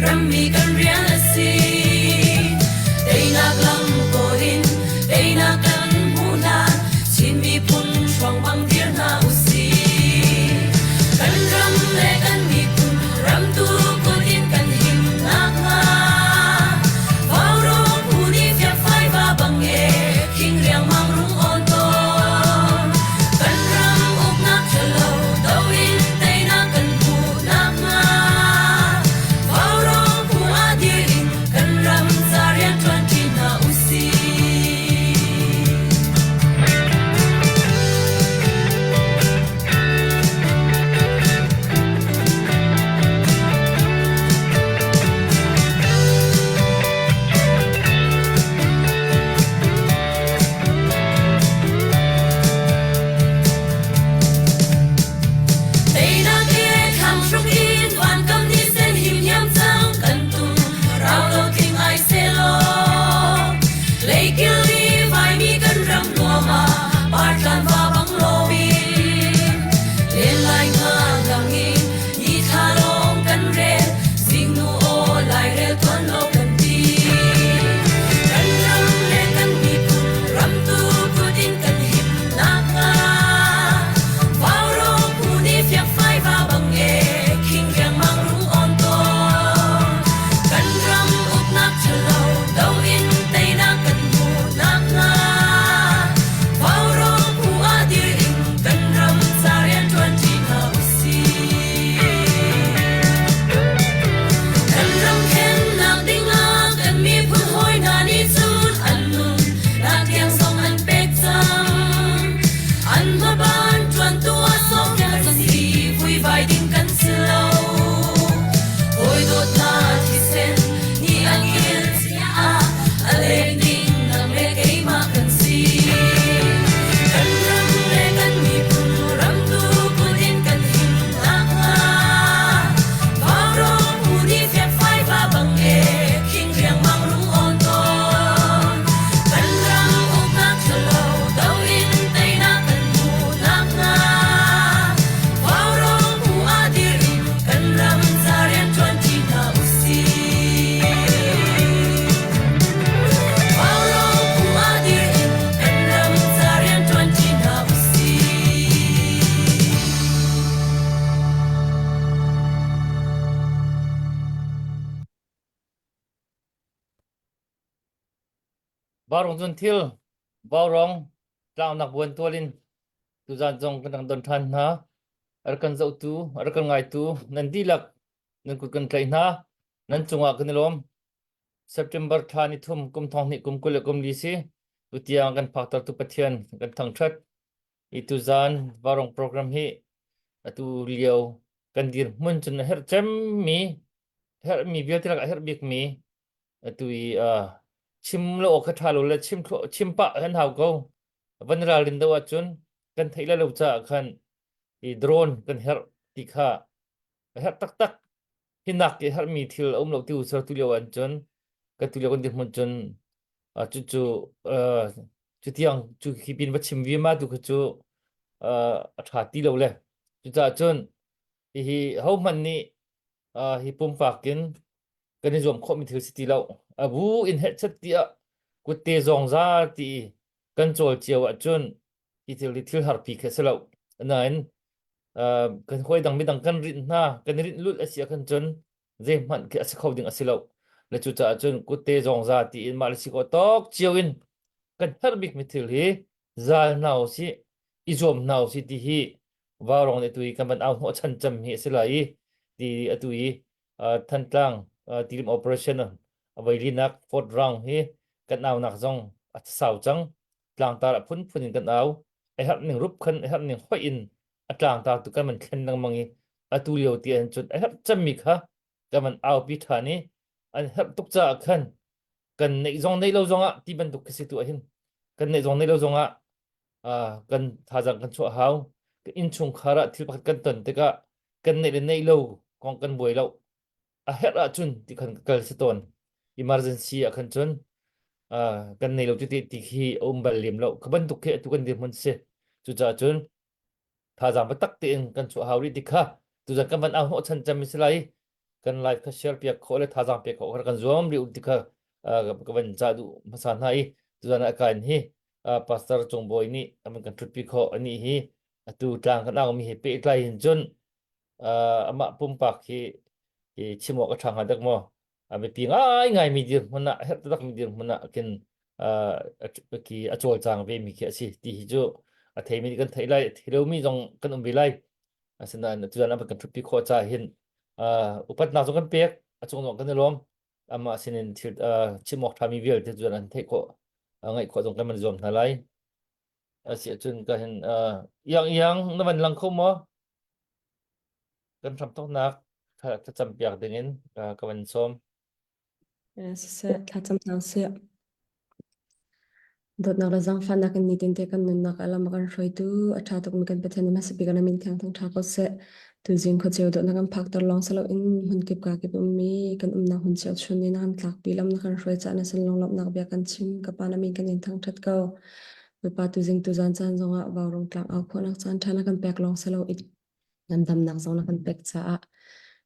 Rammi kan rian a si. Teinak lam kawl in teinak kan hmuh hlan Chin miphun hruang bang dir hna usih. Kan ram le kan miphun ramtu kut in kan him nakhnga Vaurawng phu nih fiakfai va bang e khing riangmang rung awn tawn. Kan ram uknak ṭhalo do in teinak kan hmuh nakhnga Vaurawng phu ah dir in kan ram ca rianṭuan ṭi hna usih. Teinak he thanghruk in vankam ni sen himhiam cang kan tum rau lo tling ai selaw leikil ni vaimi kan ram nuam ah partlan va bang loin len lai nga lang in ni thla lawng kan rel zingnu aw lairel tuan lo kan ti kan ram le kan miphun ramtu kut in kan him nakhnga Vaurawng phu nih fiakfai va bang e khing riangmang rung awn tawn kan ram uknak ṭhalo do in teinak kan hmuh nakhnga Vaurawng phu ah dir in kan ram ca rianṭuan ṭi hna usih. Kan ram khennak dingah kan miphun hawi hna nih cun an nun nak tiang zong an pek cang. An hmaban ṭuantu ah sawmnak kan si vuivai ding kan si lo. Hawi dawtnak thisen nih a kil ah a leng ding nang le keimah kan si. Kan ram le kan miphun ramtu kut in kan him nakhnga Vaurawng phu nih fiakfai va bang e khing riangmang rung awn tawn. Kan ram uknak ṭhalo do in teinak kan hmuh nakhnga Vaurawng phu ah dir in kan ram ca rianṭuan ṭi hna usih. Vaurawng phu ah dir in kan ram ca rianṭuan ṭi hna usih. Vaurawng cun thil vaurawng tlangnak buan tual in tuzan zong kan rak don ṭhan hna. A rak kan zohtu, a rak kan ngaitu nan dihlak nan kut kan tlaih hna. Nan cungah kan i lawm. September thla ni thum kum thong hnih kum 20 le kum li si. Tutiang kan phaktertu Pathian kan thangṭhat. I tuzan vaurawng program hi atu lio kan dirhmun cun a herh cemmi herhmi vialte lakah a herh bikmi atu i uh, chim lo awk kha ṭha lo le chim chim pah kan hau ko. Van ralrin do ahcun kan theih lai lo caah khan i drone kan herh ti kha a herh taktak. Hi nak i herhmi thil a um lo ti u ser tu lio an cun ka tu lio kan dirhmun cun uh, cu cu uh, cu tiang cu khi pin va chim vi ma tu kha cu uh, a ṭha ti lo le cucaah cun hihi ho hmanh nih uh, hi pumpak in kan i zuam khawhmi thil si ti lo. A bu in hehchet tiah kutte zawng za ti kan cawl cio ahcun hi thil hi thil harpi khi a si lo. Nain uh, kan hawi dang midang kan rinh hna, kan rinh lulh a si ahkhan cun zeihmanh khi a si kho ding a si lo. Le cucaah cun kutte zawng za ti in mah le si khawh tawk cio in kan herh bikmi thil hi zal hna usih, i zuam hna usih ti hi vaurawng nih atu i kan van au hnawh chan cem hi a si lai i ti atu i Thantlang tilim operation a voilinak fourth round hi kan aunak zong a sau cang. Tlangtar a phunphun in kan au. A herh ning rup khan a herh ning hoih in a tlangtar tu kan van thlen lengmang i atu lio ti ahhin cun a herh cemmi kha kan van aupi ṭhan i an herh tuk caah khan kan neih zong neih lo zongah ti bantuk khi si tu ahhin kan neih zong neih lo zongah kan thazaang kan chuah hau. Kan innchungkhar ah thil pakhat kan ton tikah kan neih le neih lo kong kan buai lo. A herh ahcun ti khan ka kal si tawn. Emergency ah khan cun kan nei lo ti ti khi a um bal lem lo. Kha bantuk khi atu kan dirhmun si. Cucaah cun thazaang biatak tein kan chuah hau rih ti kha tuzan kan van au hnawh chan cem si lai. kan live kha share piak khawh le thazaang pek khawh kha kan zuam rih ti kha ka van ca duh hmasa hna i tuzan ah kain hi pastor Cung Bawi nih an kan thutpi khawh ani hi atu tlang kan au mi hi pehtlai hin cun amah pumpak hi hi chim awk a ṭha hnga dek maw? A biapi ngaingai mi dirhmun ah herh taktak mi dirhmun ah khin ki a cawlcang ve mi khi a si ti hi cu a theimi nih kan theih lai thei lomi zong kan um ve lai. Asinain tuzan ah kan ṭhutpi khawh caah hin upatnak zong kan pek a cung zong kan i lawm. Amah sinin thil chim awk ṭhami vialte cu an theih khawh ngaih khawh zong kan van zuam hna lai. Asiahcun ka hin iang iang na van lang kho maw? Kan hramthawknak thlacam piak dingin ka van sawm. Siseh, thlacam hna usih. Dawtnak le zaangfahnak in nitin te kan nunnak ah lam a kan hruaitu, a ṭha tukmi kan Pathian na hmasa bik ah na min thiang thangṭha ko seh. Tuzing khuaceu dawtnak kan phakter lawng si loin hmunkip kakip ummi kan umnak hmun cio chun in a kan tlakpi lam na kan hruai caah na sin lunglawmhnak bia kan chim. Ka Pa na min kan in thangṭhat ko. Bawipa tuzing tuzan caan zongah vaurawng tlang au khawhnak caan ṭha na kan pek lawng si loin ngandamnak zong na kan pek caah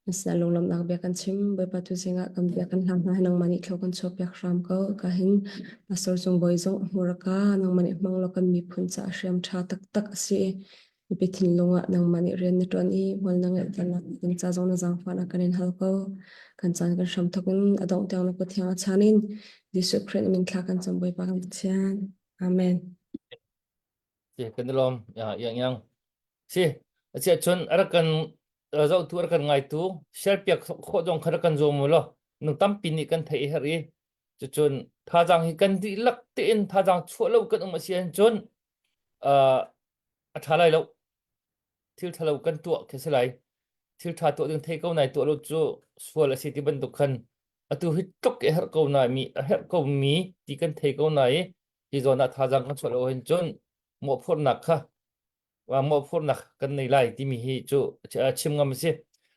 na sinah lunglawmhnak bia kan chim. Bawipa tuzing ah kan bia kan hlang hna hi nangmah nih thlo kan chuahpiak hram ko. Ka hin Pastor Cung Bawi zong a hmur ka nangmah nih hmang law kan miphun caah hriam ṭha taktak a si. Mipi thinlung ah nangmah nih rian na ṭuan i hmual na ngeihternak ding ca zong na zaangfahnak kan in hal ko. Kan caan kan hram thawk in a dongh tiang na kut thiang a chan in Jesuh Khrih min thla kan cam Bawipa kan Pathian. Amen. Si kan i lawm yang yang. Si asia chun a rak kan zohtu a rak kan ngaitu share piak khawh zong kha rak kan zuam mu law nung tampi nih kan theih her i cucun thazaang hi kan dihlak tein thazaang chuah lo kan um a si ahcun a ṭha lai lo. Thil ṭhalo kan tuah khi si lai. Thil ṭha tuah ding thei ko nai tuah lo cu sual a si ti bantuk khan atu hi tluk i herh ko na mi a herh ko mi ti kan thei ko na i hi zawn ah thazaang kan chuah lo hin cun mawhphurhnak kha mawhphurhnak kan nei lai timi hi cu chim ngam a si.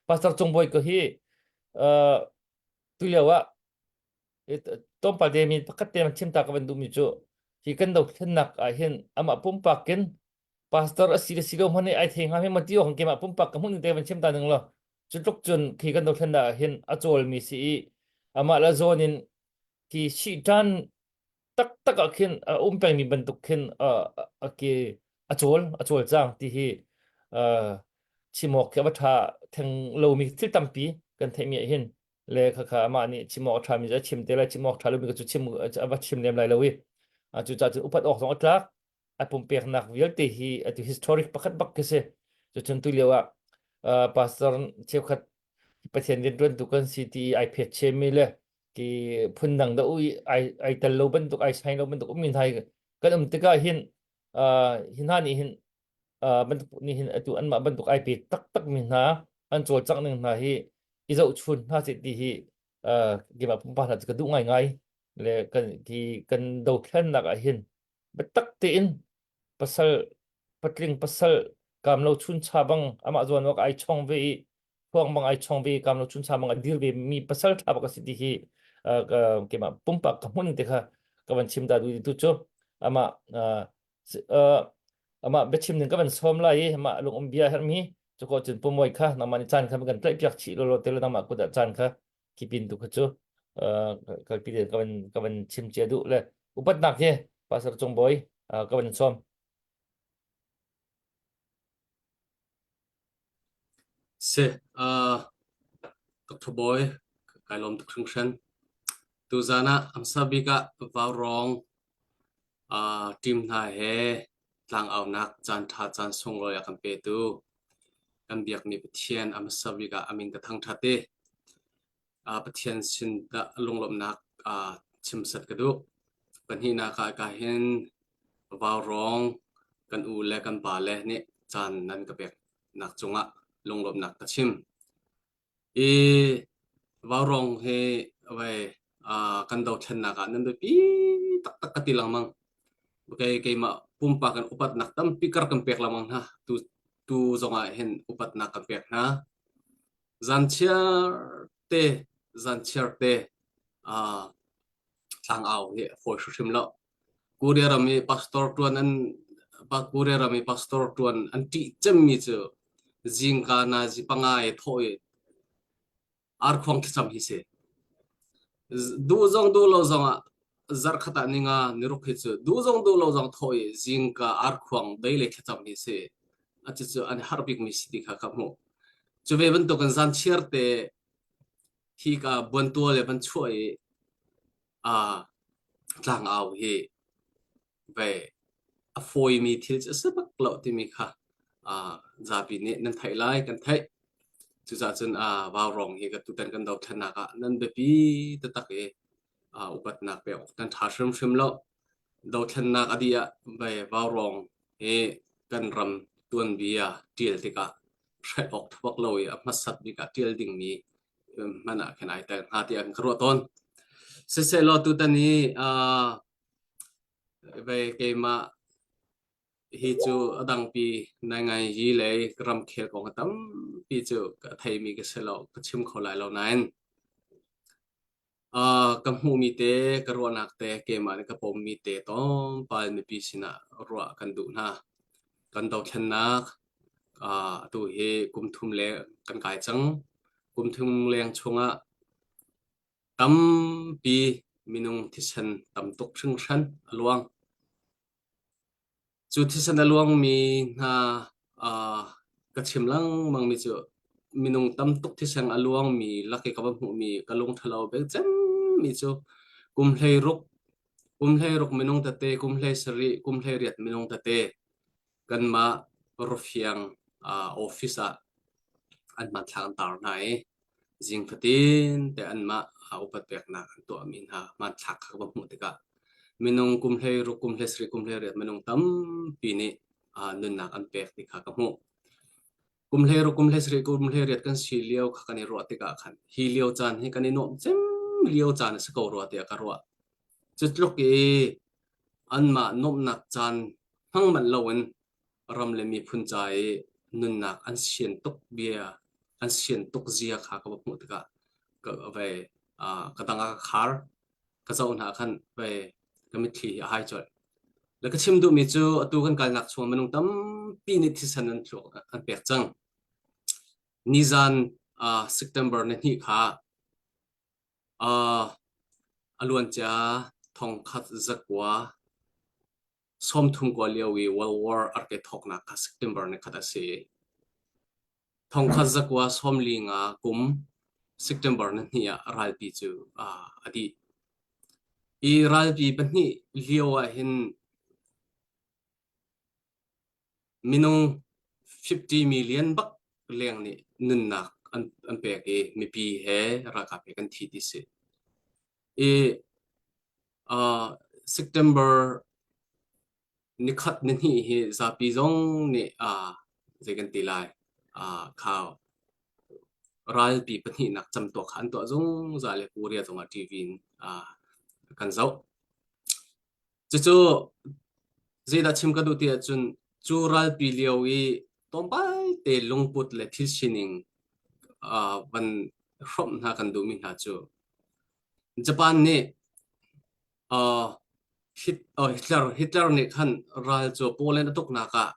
Pastor Cung Bawi ko hi tulio ah tlawmpal te mi pakhat te chim ta ka van duhmi cu hi kan dothlennak ah hin amah pumpak in pastor a si le si lo hmanh ai thei hnga ma ti awk keimah pumpak ka hmuh te van chim ta ning lo cu tluk cun khi kan dothlennak ah hin a cawlmi si i amah la zawn in khi sihtan taktak ah khin a um pengmi bantuk khin a ke a cawl a cawl cang ti hi chim awk khi a va ṭha theng lomi thil tampi kan theihmi ah hin le khakha amah nih chim awk a ṭhami cu a chim te lai chim awk ṭha lomi cu chim a va chim lem lai lo i cucaah cun upat awk zong a tlak a pumpeknak vialte hi atu historic pakhat bak khi si cucun tu lio ah pastor cheukhat Pathian rianṭuantu kan si ti ai phet chemi le ki phundang da ui ai ai tel lo bantuk ai sai lo bantuk ummi hna kan um tikah hin hi hna nih hin bantuk nih hin atu anmah bantuk ai pe taktak mi hna an cawlcangh ning hna hi i zohchun hna seh ti hi keimah pumpak hna cu ka duh ngaingai le kan ki kan dothlennak ah hin biatak tein pasal patling pasal kam lo chuncha bang amah zuan awk ai chong ve i khuang bang ai chong ve kam lo chuncha bang a dir ve mi pasal tha bak a si ti hi keimah pumpak ka hmun te kha ka van chim ta du tu cu amah amah biachim ning ka van sawm lai i amah lung um bia hermi cuko cun pumoi kha nangmah nih caan kha kan tlaih piak chih lolo te le nangmah kut ah caan kha kipin tu kha cu kalpi te ka van ka van chim cia duh le upatnak hi pastor Cung Bawi ka van sawm. Si, uh, Dr. Bawi, kai lawm tuk hringhran. Tuzan ah hmasa bik ah Vaurawng uh, team hna he tlangaunak caan ṭha caan sunglawi a kan petu kan biakmi Pathian a hmasa bik ah a min ka thangṭhat i uh, Pathian sin dah lunglawmhnak uh, chim sat ka duh. Pahnihnak ah ka hin Vaurawng kan u le kan pa le nih caan nan ka peknak cungah lunglawmhnak ka chim. I Vaurawng hi vai uh, kan dothlennak ah nan biapi taktak ka ti lengmang. Kei keimah pumpak in upatnak tampi kar kan pek lengmang hna. Tu tu zongah hin upatnak kan pek hna. Zanchiar te zanchiar te uh, tlangau hi a fawi hrimhrim lo. Korea ram i pastor ṭuan an Korea ram i pastor ṭuan an ṭih cemmi cu zingka nazi panga i thawh i. Arkhuang thlacam hi si. Duh zong duh lo zong ah zarhkhat ah ninga niruk hi cu duh zong duh lo zong thawh i zingka arkhuang dei le thlacam hi si. A cucu an har bikmi si ti kha ka hmuh. Cu ve bantukin zan chiar te hi ka buantual le van chuah i aa tlangau hi ve a fawimi thil cu a si bak lo timi kha zapi nih nan theih lai kan theih. Cucaah cun vaurawng hi ka tutan kan dothlennak ah nan biapi taktak i upatnak pek awk nan ṭha hrimhrim lo. Dothlennak a dih ah ve vaurawng hi kan ram tuanbia ṭial tikah hrelh awk ṭha bak lo i a hmasat bik ah ṭial dingmi hmanh ah khin ai tel hnga tiah kan ka ruah tawn. Siseh tutan hi Vei keimah hi cu a dangpi nainganzi lei ramkhel kong a tampi cu ka theimi ka si lo, ka chim kho lai lo nain uh, ka hmuhmi te, ka ruahnak te, keimah nih ka pommi te tlawmpal mipi sinah ruah kan duh hna. Kan dothlennak uh, atu hi kum thum le kan kai cang. Kum thum leng chungah Tampi minung thisen tam tuk hringhran a luang. Cu thisen a luangmi hna uh, ka chim lengmangmi cu minung tam tuk thisen a luangmi lak i ka va hmuhmi ka lung ṭhalo bik cemmi cu kum 16 kum 16 minung tete, kum 17, kum 18 minung tete kanmah Rufiang uh, office ah an hmanthlak an tar hna i Zing fatin te anmah upat peknak an tuahmi hna hmanthlak kha ka va hmuh tikah minung kum 16, kum 17, kum 18 minung tampi nih nunnak an pek ti kha ka hmuh. Kum 16, kum 17, kum 18 kan si lio kha kan i ruah tikah khan hi lio caan hi kan i nuamh cem lio caan a si ko rua tiah ka ruah. Cu tluk i anmah nuamhnak caan hmang manh loin ram le miphun ca i nunnak an sian tuk bia an sian tuk zia kha ka va hmuh tikah ka vei ka dang ah ka khar ka zoh hna khan vei ka mitthli hi a hai colh. Le ka chim duhmi cu atu kan kalnak chung minung tampi nih thisen an thluak an pek cang. Nizan uh, September ni hnih kha uh, a luancia thongkhat zakua 30 kua lio i World War a rak i thawknak kha September ni khat a si. Thongkhat zakua 45 kum September ni hnih ah ralpi cu a dih. Hi ralpi pahnih lio ah hin minung 50 million bak leng nih nunnak an, an pek i mipi he ralkap he kan thi ti si. I Uh, September nikhat nihnih hi zapi zong nih uh, zei kan ti lai uh, khau ralpi pahnihnak camtuak kha an tuah zungzal le Korea zongah TV in uh, kan zoh. Cucu zeidah chim ka duh ti ahcun cu ralpi lio i tlawmpal te lungput le thil sining uh, van hrawmh hna kan duhmi hna cu Japan nih uh, Hitler, Hitler nih khan ral cu Poland a tuknak ah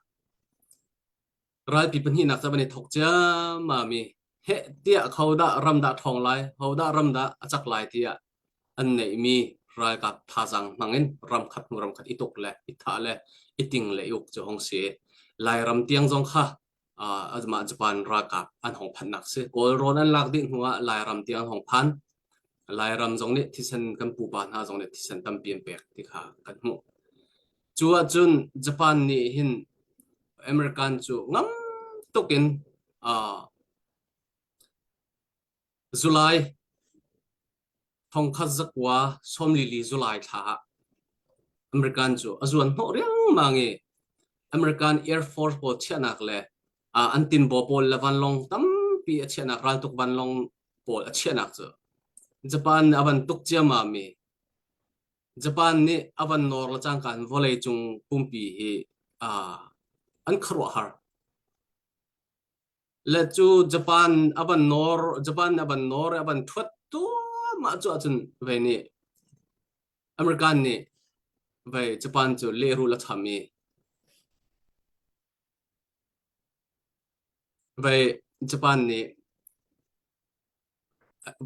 ralpi pahnihnak cu van i thawk ciammam i heh tiah hodah ram dah ṭhawng lai, hodah ram dah a cak lai tiah an neihmi ralkap thazaang hmang in ram khat hnu ram khat i tuk le i thah le i ting le i uk cu hong si. Lairam tiang zong kha mah Japan ralkap an hong phanhnak si. Kawlrawn an lak dih hnuah Lairam tiang an hong phan. Lairam zong nih thisen kan pupa hna zong nih thisen tampi an pek ti kha kan hmuh. Cu ahcun Japan nih hin American cu ngam tuk in uh, July thongkhat zakua sawmlili July thla ah American cu a zuan hnawh riangmang i American Air Force pawl chiahnak le an tinbaw pawl le vanlawng tampi a chiahnak raltuk vanlawng pawl a chiahnak cu Japan nih a van tuk ciammam i Japan nih a van nawr le cangka in vawlei cung pumpi hi an khuaruahhar. Le cu Japan a van nawr Japan a van nawr i a van ṭhuat duahmah cu ahcun vei nih American nih vei Japan cu lehrul a cham i vei Japan nih.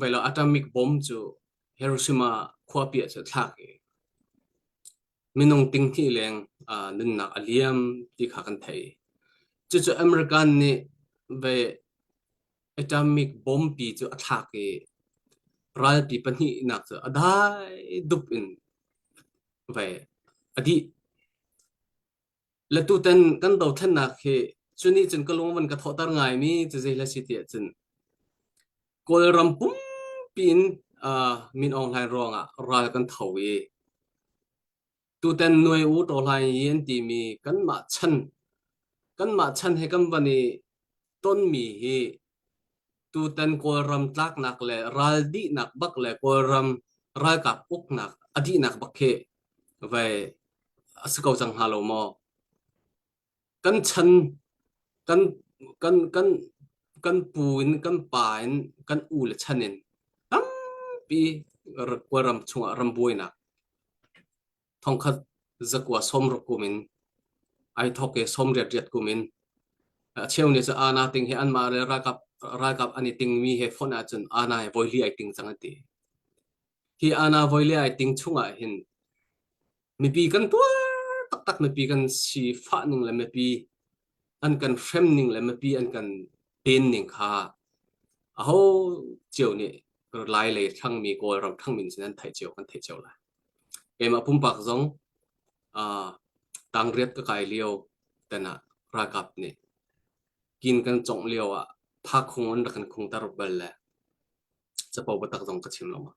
Velo atomic bomb cu Hiroshima khuapi ah cun thlak i minung tinghnih leng nunnak a liam ti kha kan theih. Cucu American nih ve atomic bomb pi cu a thlak i ralpi pahnihnak cu a dai dup in ve a dih. Le tutan kan dothlennak hi cu nih cun ka lung van ka thawhter ngaimi cu zei hla si ti ahcun Kawlram pumpi in uh, Min Aung Hlaing ruangah ral kan tho i tutan nuai u to hlaing yi an timi kanmah chan kanmah chan he kan van i tonmi hi tutan Kawlram tlaknak le ral dihnak bak le Kawlram ralkap uknak a dihnak bak khi vai a si ko cang hnga lo maw? Kan chan kan kan kan kan pu in kan pa in kan u le chan in tampi Kawlram chungah ram buainak thongkhat zakua sawmruk kum in ai thawk i sawmriat riat kum in a cheu nih cu ana ting hi anmah le ralkap ralkap an i tingmi he fonh ahcun ana he voili ai ting cang an ti. Hi ana voili ai ting chungah hin mipi kan tuar taktak mipi kan sifah ning le mipi an kan hrem ning le mipi an kan ten ning kha aho cio nih lai lei thlangmi Kawlram thlangmi sin an theih cio kan theih cio lai. Keimah pumpak zong uh, tangriat ka kai lio tan ah ralkap nih kin kan congh lio ah thakhung an rak kan khungter bal le capo biatak zong ka chim lo ma.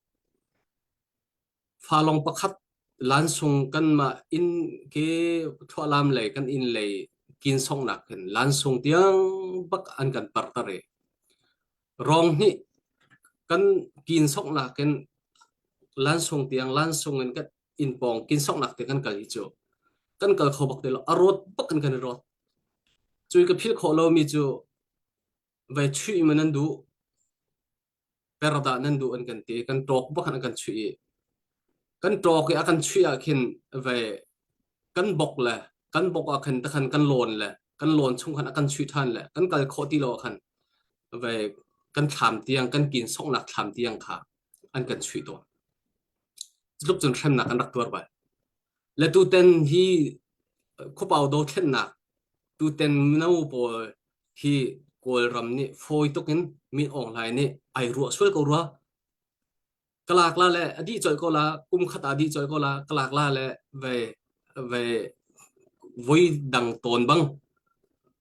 Falong pakhat lansung kanmah inn ke thuahlam lei kan inn lei kin songnak khin lansung tiang bak an kan parter i Rong hnih kan kin soknak in lansung tiang lansung in kan inn pawng kin soknak te kan kal hi cu kan kal kho bak ti lo a rawt bak in kan i rawt. Cui ka philh khawh lomi cu vai chuih ma nan duh per dah nan duh an kan ti kan ṭawk bak in an kan chuih i kan ṭawk i a kan chuih ah khin vai kan bok le kan bok ah khan takhan kan lawn le kan lawn chung khan a kan chuih ṭhan le kan kal khawh ti lo ah khan ve kan thlam tiang kan kin songnak thlam tiang kha an kan chuih tawn. Cutluk cun hremnak an rak tuar bal. Le tuten hi khuapau dothlennak tuten mino pawl hi Kawlram nih fawi tuk in Min Aung Hlaing nih ai ruah sual ko rua. Ka lak la le a dih colh ko la kum khat ah dih colh ko la ka lak la le ve ve voi dang tawn bang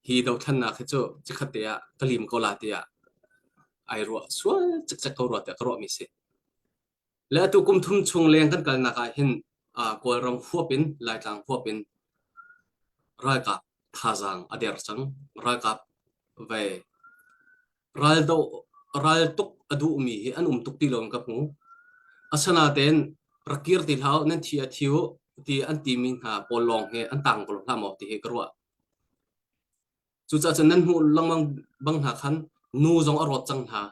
hi dothlennak hi cu cikhat te ah ka lim ko la tiah ai ruah sual cikcek ko rua tiah ka ruahmi si. Le atu kum thum chung leng kan kalnak ah hin Kawlram huap in Laitlang huap in ralkap thazaang a der cang. Ralkap ve Raldoh raltuk a duhmi hi an um tuk ti lo in ka hmu. Asinain rak kir ti hlah u, nan thi a thi u ti an timi hna pawl lawng hi an tang ko hlah maw ti hi ka ruah. Cucaah cun nan hmuh lengmang bang hna khan nu zong a rawt cang hna.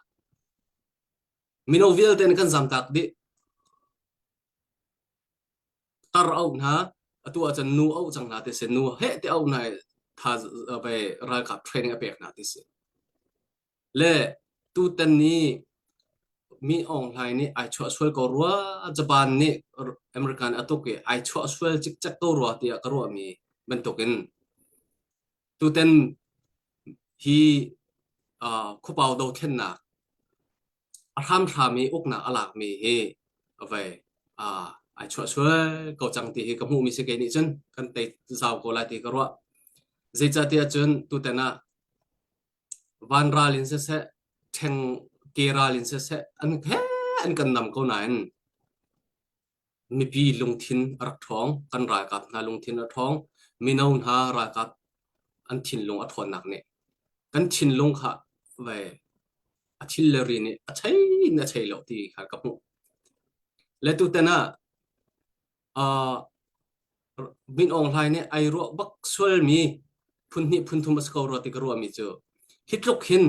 Mino vialte nih kan zamtak dih. Tar auh hna, atu ahcun nu auh cang hna ti si. Nu heh ti auh hna i tha ve ralkap training a pek hna ti si. Le tutan ni Mi Aung Hlaing nih ai chuah sual ko rua, Japan nih American a tuk i ai chuah sual cikcek ko rua tiah ka ruahmi bantukin tutan hi uh, khuapau dothlennak A hramhram i uknak a lakmi hi vei ai chuah sual ko cang ti hi ka hmuhmi si kei nih cun kan tei zau ko lai ti ka ruah. Zeicahtiah cun tutan ah vanral in siseh, ṭheng ke ral in siseh an he an kan nam ko nain Mipi lungthin a rak ṭhawng. Kan ralkap hna lungthin a ṭhawng. Mino hna ralkap an thinlung a ṭhawnnak nih kan thinlung kha ve a thil le ri nih a chei in a chei lo ti kha ka hmuh. Le tutan ah uh, Min Aung Hlaing nih ai ruah bak sualmi phun hnih phun thum a si ko rua ti ka ruahmi cu hi tluk hin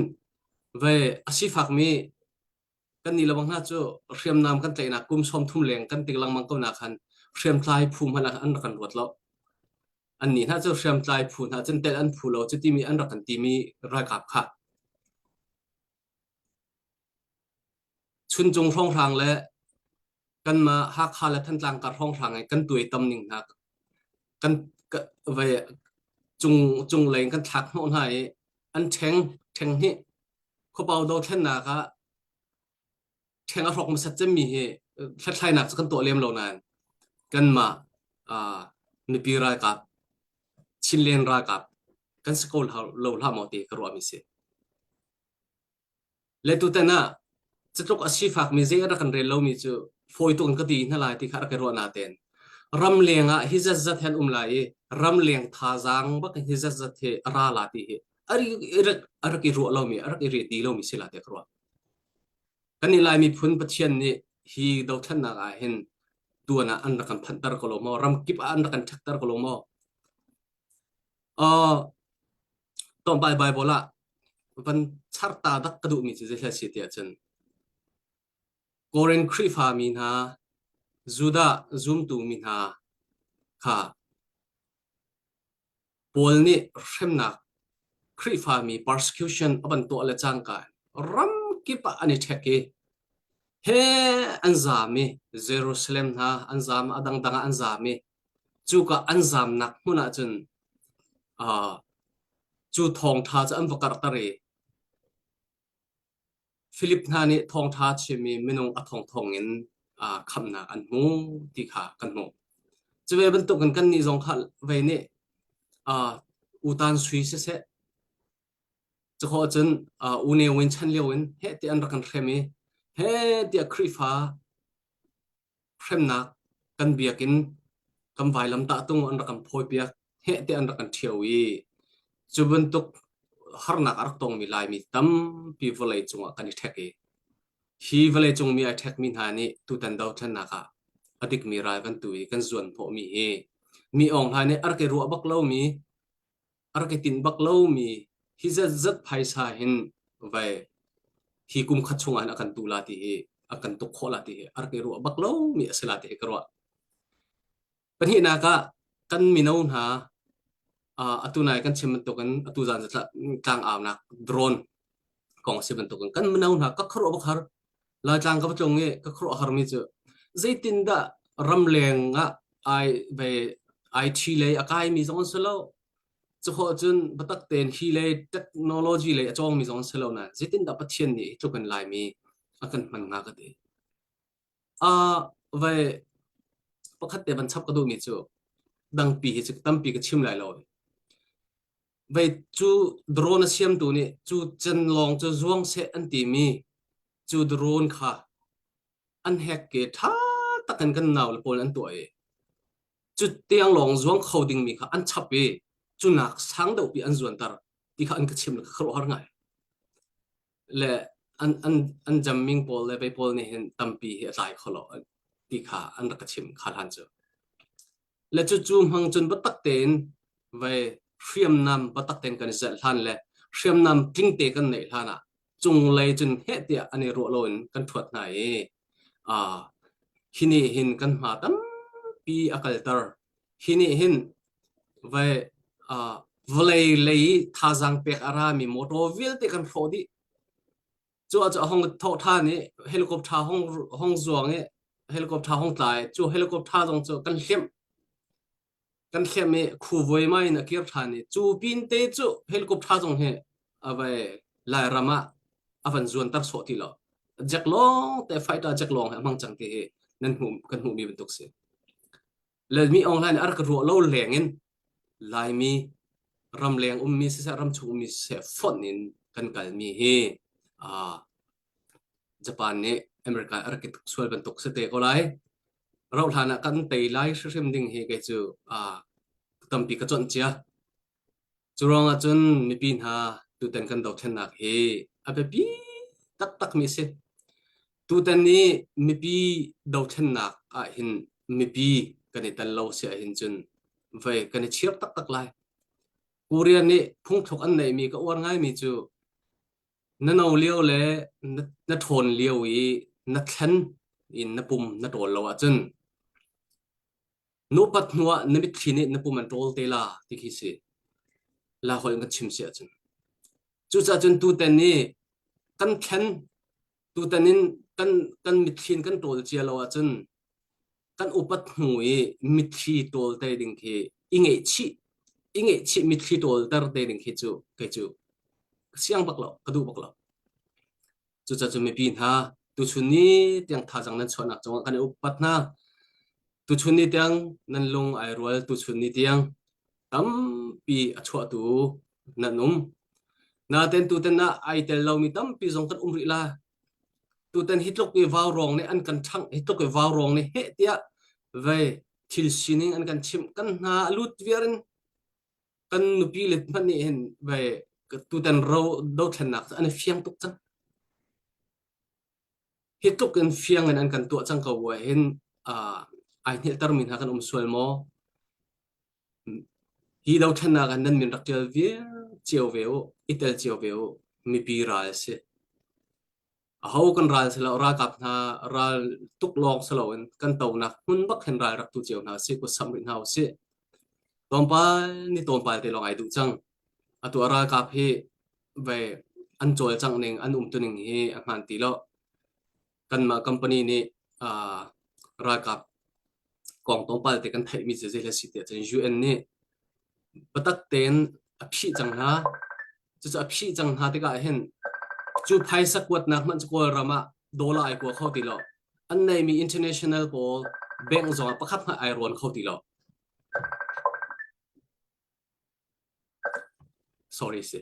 ve a sifakmi Kan nih lebang hna cu hriamnam kan tlaihnak kum 30 leng kan tik lengmang ko na khan hriamtlai phu hmanh ah an rak kan ruat lo. Annih hna cu hriamtlai phu hna cun tel an phu lo cu timi an rak kan timi ralkap kha. Chuncung hrawnghrang le kanmah Hakha le Thantlang kar hrawnghrang i kan tuaitam ning hna kan vai cung cunglei in kan thlak hnawh hna i an ṭheng ṭheng hnih khuapau dothlennak ah ṭheng a hrawk hmasat cemmi hi hlathlainak cu kan tuah lem lo nain kanmah mipi ralkap Chinland ralkap kan si ko lo hlah maw ti ka ruahmi si. Le tutan ah catluk a sifakmi zei a rak kan rel lomi cu fawi tuk in ka ti hna lai ti kha rak i ruah natein ramleng ah hi zatzat he an um lai i ramleng thazaang bak in hi zatzat hi a ra la ti hi a rak i ruah lomi a rak i reti lomi si la ti ka ruah. Kan i Lai miphun Pathian nih hi dothlennak ah hin tuan ah an rak kan phanhter ko lo maw? Ramkip ah an rak kan ṭhekter ko lo maw? Uh, tlawmpal Bible ah van char ta dak ka duhmi cu zei si tiah cun Korin Khrihfa mi hna Judah zumtu mi hna kha Paul nih hremnak Khrihfa mi persecution a van tuah le cangka ram kip ah an i ṭhek i he an zaam i Jerusalem hna an zaam a dangdang ah an zaam i cuka an zaamnak hmun ah cun uh, cu thawngṭha cu an va karhter i Philip hna nih thawngṭha chim i minung a thongthong in uh, khamhnak an hmu ti kha kan hmuh. Cu ve bantukin kannih zong kha vei nih uh, utan sui siseh cukhawh cun uh, U Ne Win chan lio in heh ti an rak kan hrem i heh tiah Khrihfa hremnak kan biakinn kan vailamtah tung an rak kan phawipiak heh te an rak kan ṭhio i cu bantuk harnak a rak tongmi Laimi tampi vawlei cungah kan i ṭhek i hi vawlei cung mi ai ṭhekmi hna nih tutan dothlennak ah a dikmi ral kan tu i kan zuan hnawhmi hi mi Aung Hlaing nih a rak i ruah bak lomi a rak i tinh bak lomi hi zatzat phaisa hin vai hi kum khat chungah hin a kan tu la ti hi a kan tuk khawh la ti hi a rak i ruah bak lomi a si la ti hi ka ruah. Pahnihnak ah kan mino hna atu nai kan chim bantukin atu zan tlang aunak drone kong a si bantukin kan mino hna ka khuaruah bak har Laitlang ka va tlung i ka khuaruah harmi cu zeitindah ramleng ah ai ve IT lei a kaimi zong an si lo cukhawh cun biatak tein hi lei technology lei a cawngmi zong an si lo nain zeitindah Pathian nih hi tluk in Laimi a kan hman hnga ka ti. Uh, vai pakhat te van chap ka duhmi cu dangpi hi cu tampi ka chim lai lo. Vei cu drone a siamtu nih cu cen lawng cu zuang seh an timi cu drone kha an hek ke ṭha takin kan nau le pawl an tuah i cu tiang lawng zuang kho dingmi kha an chap i cu nak sang deuhpi an zuanter ti kha an ka chim le ka khuaruahhar ngai. Le an an an jamming pawl le vei pawl nih hin tampi hi a tlai kho lo ti kha an rak ka chim kha hlan cu. Le cucu hmang cun biatak tein vei hriamnam biatak tein kan i zelh hlan le hriamnam tlingte kan neih hlan ah cunglei cun heh tiah an i ruah loin kan ṭhuat hna i uh, hi nih hin kan hma tampi a kalter. Hi nih hin vei uh, vawlei lei thazaang pek a rami motor vialte kan hrawh dih. Cu ah cu a hong thawh ṭhan i helicopter hong hong zuang i helicopter hong tla i cu helicopter zong cu kan hliamh kan hliamh i khuavoi mai in a kir ṭhan i cu pin te cu helicopter zong hi a vai Lairam ah a van zuanter sawh ti lo. Jack lawng te fighter jack lawng he a hmang cang ti hi nan hmuh kan hmuhmi bantuk si. Lalmi Aung Hlaing nih a rak ruah lo leng in Laimi ramleng ummi siseh ramchung ummi siseh fonh in kan kalmi hi uh, Japan nih America a rak i tuk sual bantuk si te ko lai. Rauh hlan ah kan tei lai hrimhrim ding hi kei cu uh, tampi ka conh cia. Cu ruangah cun mipi hna tutan kan dothlennak hi a biapi taktakmi a si. Tutan i mipi dothlennak ahhin mipi kan i tel lo si ahhin cun vei kan i chir taktak lai. Korea nih phungthluk an neihmi ka uar ngaimi cu na no lio le na, na ṭhawn lio i na thlen in na pum na ṭawl lo ahcun Nupat hnuah na mitthli nih na pum an ṭawl te la ti khi si. La holh in kan chim si ahcun. Cucaah cun tutan i kan thlen, tutan in. Kan kan mitthli in kan ṭawl cia lo ahcun kan upat hnu i mitthli ṭawl te ding khi i ngaihchih i ngaihchih mitthli ṭawlter te ding khi cu kei cu ka siang bak lo, ka duh bak lo. Cucaah cu mipi hna tuchun ni tiang thazaang nan chuahnak cungah kan i upat hna. Tuchun ni tiang nan lung ai rual tuchun ni tiang tampi a chuahtu nan um. Naten tutan ah ai tel lomi tampi zong kan um rih la. Tutan hi tluk i vaurawng nih an kan ṭhangh, hi tluk i vaurawng nih heh tiah vei thil sining an kan chimh kan hna a lut viar in kan nupi le hmanh nih hin vei tutan ro dothlennak cu an i fiang tuk cang. Hi tluk in fiang in an kan tuah cang ko bu ah hin uh, ai hnilhtermi hna kan um sual maw? Hi dothlennak ah nan min rak ṭial viar cio ve u, i tel cio ve u. Mipi ral a si. Aho kan ral si lo, ralkap hna ral tuk lawng si loin kan tonak hmun bak hin ral rak tu cio hna sih, kut samh rih hna usih. Tlawmpal ni tlawmpal te lawng ai duh cang. Atu a ralkap hi ve an cawlcangh ning, an umtuning hi a hmaan ti lo. Kanmah company nih uh, ralkap kong tlawmpal te kan theihmi cu zei si tiah cun UN nih biatak tein a phih cang hna. Cucu a phih cang hna tikah hin cu phaisa kuatnak hmanh cu Kawlram ah dollar ai kua kho ti lo. An neimi international pawl bank zong ah pakhat hmanh ai rawn kho ti lo. Sorry si.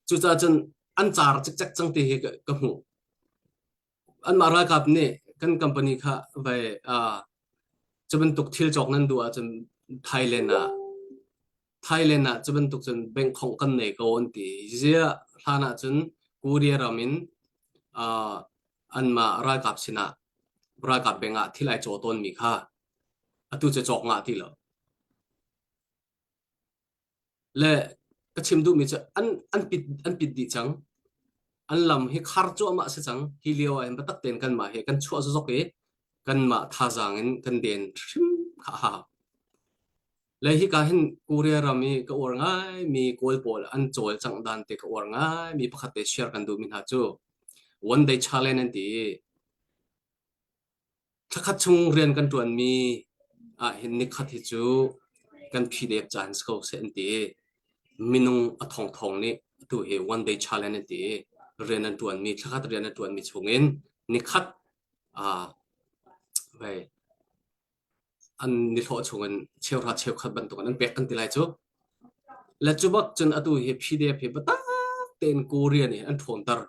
Cucaah cun an car cikcek cang ti hi ka, ka hmuh. Anmah ralkap nih kan company kha vai uh, cu bantuk thil cawk nan duh ahcun Thailand ah Thailand ah cu bantuk cun bank khongh kan nei ko an ti. Ziah hlan ah cun Korea ram in uh, anmah ralkap sinah ralkap bank ah thil ai caw tawnmi kha atu cu cawk ngah ti lo. Le ka chim duhmi cu an an pit an pit dih cang. An lam hi khar cuahmah si cang. Hi lio ah hin biatak tein kanmah hi kan chuah zokzok i kanmah thazaang in kan den hrim kha a hau. Le hika hin Korea ram i ka uar ngaimi Kawl pawl an cawlcangh dan te ka uar ngaimi pakhat te share kan duhmi hna cu one day challenge an ti i Thlakhat chung rian kan ṭuanmi ahhin nikhat hi cu kan phidep caan si ko seh an ti i minung a thongthong nih atu hi one day challenge an ti i rian an ṭuanmi thlakhat rian an ṭuanmi chungin nikhat aa vei an nihlawh chungin cheuhra cheukhat bantukin an pek kan ti lai cu. Le cu bak cun atu hi PDF hi biatak tein Korea nih an ṭhawnter.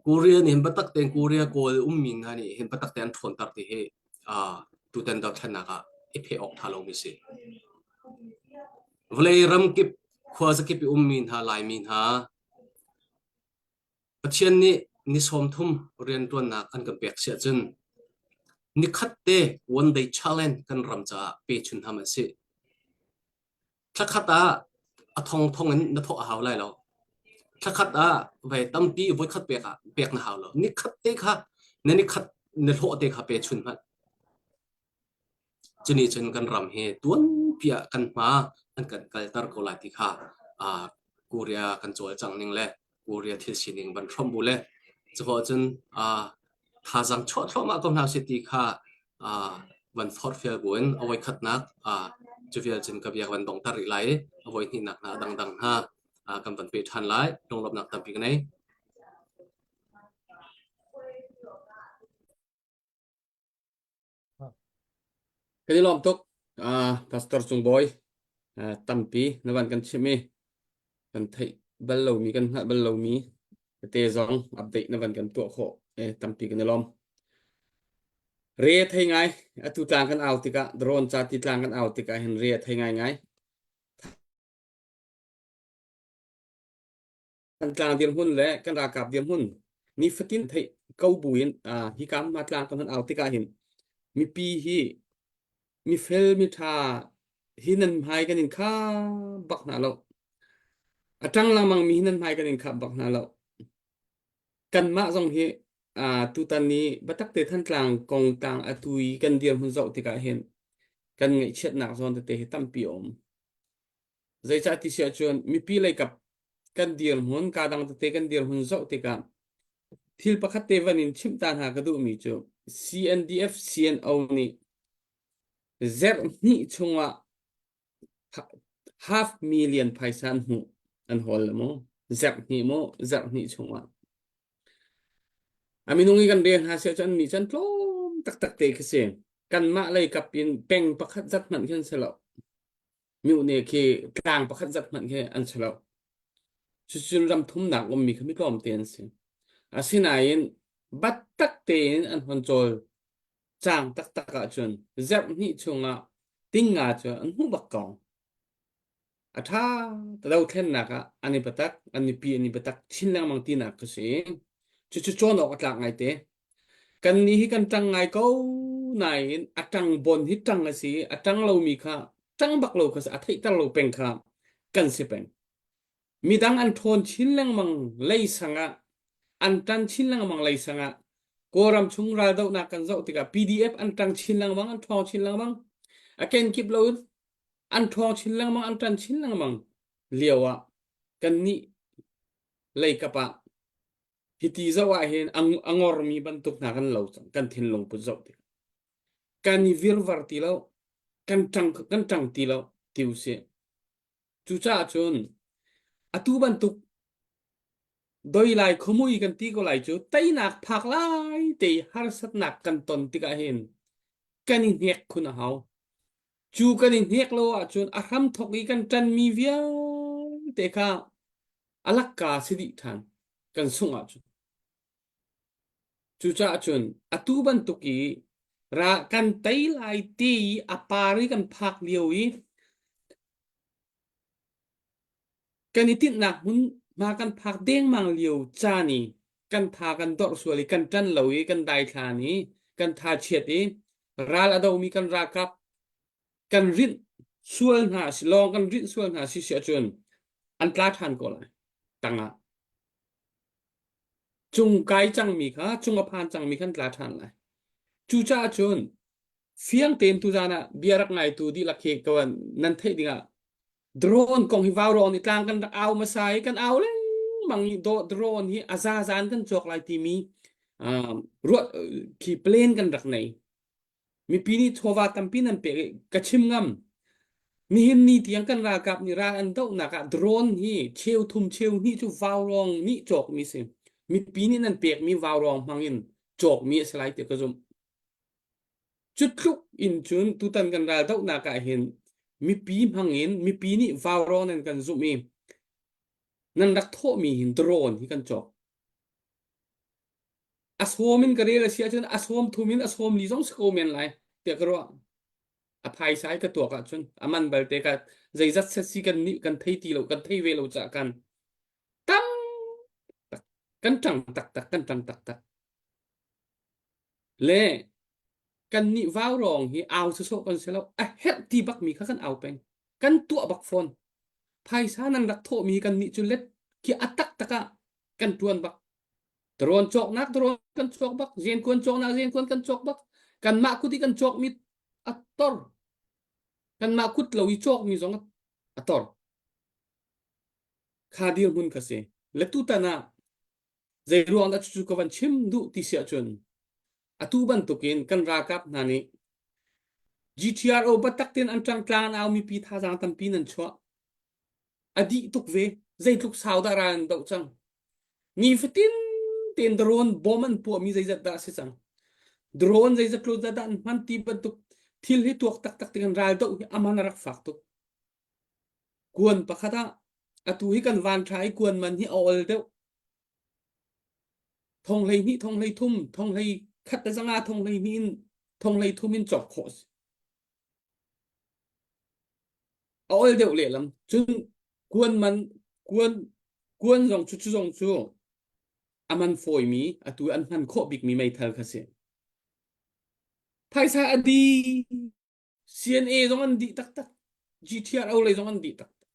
Korea nih hin biatak tein Korea Kawl ummi hna nih hin biatak tein an ṭhawnter ti hi uh, tutan dothlennak ah i pheh awk ṭha lomi si. Vawlei ramkip khuazakip i ummi hna Laimi hna Pathian nih ni 30 rianṭuannak an kan pek si ahcun nikhat te one day challenge kan ram caah pe chun hna hmanh sih. Thlakhat ah a thongthong in na thawh a hau lai lo. Thlakhat ah vei tampi voikhat pek ah pek na hau lo. Nikhat te kha na nikhat na hlawh te kha pe chun hmanh. Cunih cun kan ram hi tuanpi ah kan hma an kan kalter ko lai ti kha uh, Korea kan cawlcangh ning le Korea thil sining van hrawmh bu le cuko cun uh, thazaang chuah thluahmah ko hna sih ti kha uh, van forhfial buin a voikhatnak uh, cu vial cun ka bia van donghter rih lai i a voihnihnak hna a dangdang hna uh, kan van peh ṭhan lai lunglawmhnak tampi ka nei. Kan i lawm tuk. Uh, Pastor Cung Bawi, uh, tampi na van kan chimh i kan theih bal lomi, kan hngalh bal lomi tete zong update na van kan tuah khawh. Eh, tampi kan i lawm. Re a thei ngai. Atu tlang kan au tikah, drone ca ti tlang kan au tikah hin re a thei ngai ngai. Thantlang dirhmun le kan ralkap dirhmun nifatin theih ko buin uh, hika hma tlang kan au tikah hin mipi hi mifel mitha hi nan hmai kan in kha bak hna lo a ṭang lengmang mi hi nan hmai kan in khap bak hna lo kanmah zong hi uh, tutan ni batak te Thantlang kong tang atu i kan dirhmun zoh tikah hin kan ngaihchiatnak zawn tete hi tampi a um Zeicah ti si ahcun mipi leikap kan dirhmun, kaa dang tete kan dirhmun zoh tikah. Thil pakhat te van in chimh ta hna ka duhmi cu CNDF CNO nih zarh hnih chungah half million phaisa an hmuh an hawl le mu zarh hnih mu zarh hnih chungah a minung i kan rel hna siah cun annih cu an tlawm taktak te khi si kanmah lei kap in peng pakhat zat hmanh khi an si lo mihne khi tlang pakhat zat hmanh khi an si lo cucun ram thumnak ummi khi mi tlawmte an si asinain bat tak tein an hon cawl cang taktak ahcun zarh hnih chungah tingnga cu an hmuh bak ko. A ṭha dothlennak ah an i biatak, an mipi an i biatak chin lengmang tinak ka si. Cucu cawn awk a tlak ngaite. Kannih hi kan ṭang ngai ko nain a ṭang bon hi ṭang a si i a ṭang lomi kha ṭang bak lo kha a theihter lo peng kha kan si peng. Midang an ṭhawn chin lengmang leisang ah an ṭan chin lengmang leisang ah Kawlram chung raldohnak kan zoh tikah PDF an ṭang chin lengmang, an ṭhawng chin lengmang. A kenkip lo in an ṭhawng chin lengmang, an ṭan chin lengmang lio ah kannih leikap ah hiti zoh ah hin a ngormi bantuk hna kan lo cang, kan thinlung put zoh tik. Kan i virvar ti lo, kan ṭang kan ṭang ti lo ti usih. Cucaah cun atu bantuk doi lai khuamui kan ti ko lai cu teinak phak lai te i harsatnak kan ton tikah hin kan i hnek khun a hau. Cu kan i hnek lo ahcun a hramthok i kan ṭanmi vialte kha a lakka si dih ṭhan kan sungh ahcun. Cucaah cun atu bantuk i ra kan tei lai ti i a par i kan phak lio i kan i tinhnak hmun hma kan phak dengmang lio caan i kan tha kan dorh sual i kan ṭan lo i kan daithlan i kan tha chiat i ral a domi kan ralkap kan rinh sual hna si lawng kan rinh sual hna si si ahcun an tla ṭhan ko lai tangah. Cung kai cangmi kha cung a phan cangmi khan tla ṭhan lai. Cucaah cun fiang tein tuzan ah bia rak ngaitu dihlak hi ka nan theih dingah drone kong hi vaurawng nih tlang kan rak au hmasa i kan au lengmang i drone hi a zazan kan cawk lai timi ruah khi plan kan rak nei. Mipi nih chawva tampi nan pek i ka chim ngam. Nihin ni tiang kan ralkap nih ral an dohnak ah drone hi cheu thum cheu hnih cu vaurawng nih cawkmi si. Mipi nih nan pekmi vaurawng hmang in cawkmi a si lai tiah ka zumh. Cu tluk in cun tutan kan ral dohnak ah hin mipi hmang in mipi nih vaurawng nan kan zumh i nan rak thawhmi hin drone hi kan cawk. A sawm in ka rel a si ahcun a sawm thum in a sawm li zong si ko men lai tiah ka ruah. A phaisa i ka tuak ahcun a man balte ka zeizat set si kan nih kan thei ti lo kan thei ve lo caah kan tam tak kan ṭang taktak kan ṭang taktak. Le kan nih vaurawng hi au sawsawh kan si lo a herh ti bakmi kha kan au peng kan tuah bak fawn phaisa nan rak thawhmi kan nih cu let khi a taktak ah kan ṭuan bak Drone cawknak drone kan cawk bak, zenkuan cawknak zenkuan kan cawk bak. Kanmah kut i kan cawkmi a tor. Kanmah kut lo i cawkmi zong a tor. Kha dirhmun kha si. Le tutan ah zei ruang dah cucu ka van chim duh ti si ahcun atu bantukin kan ralkap hna nih GTRO biatak tein an ṭangtlang an au mipi thazaang tampi nan chuah. A dih tuk ve. Zeitluk sau dah ral an doh cang. Nifatin tein drone bom an puahmi zeizat dah a si cang. Drone zeizat tlun dah an hman ti bantuk thil hi tuak taktak tikan ral doh hi aman a rak fak tuk. Kuan pakhat ah atu hi kan van tha i kuan man hi a ol deuh. Thong hlei hnih, thong hlei thum, thong hlei khat le zanga, thong hlei hnih in, thong hlei thum in cawk khawh a si. A ol deuh lehlam. Cun kuan man kuan kuan zong cu cu zong cu a man fawimi atu an hman khawh bikmi meithal kha si. Phaisa a di CNA zong an dih taktak. GTRO lei zong an dih taktak.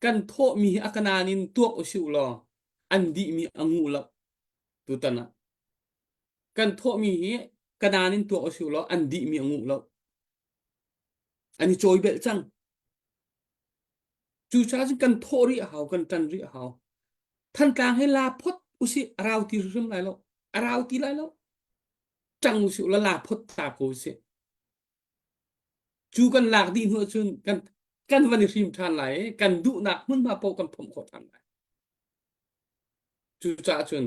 Kan thawhmi hi a kanan in tuak usih law an dihmi a nguh lo tutan ah. Kan thawhmi hi kanan in tuak usih law an dihmi a nguh lo. An i cawi belh cang. Cucaah cun kan thawh rih a hau, kan ṭan rih a hau. Thantlang hi la phot Usih a rau ti hrim lai lo. A rau ti lai lo. Ṭang usih la la phot ta ko usih. Cu kan lak dih hnu ahcun kan kan van i hrim ṭhan lai i kan duhnak hmunhma paoh kan phomh khawh ṭhan lai. Cucaah cun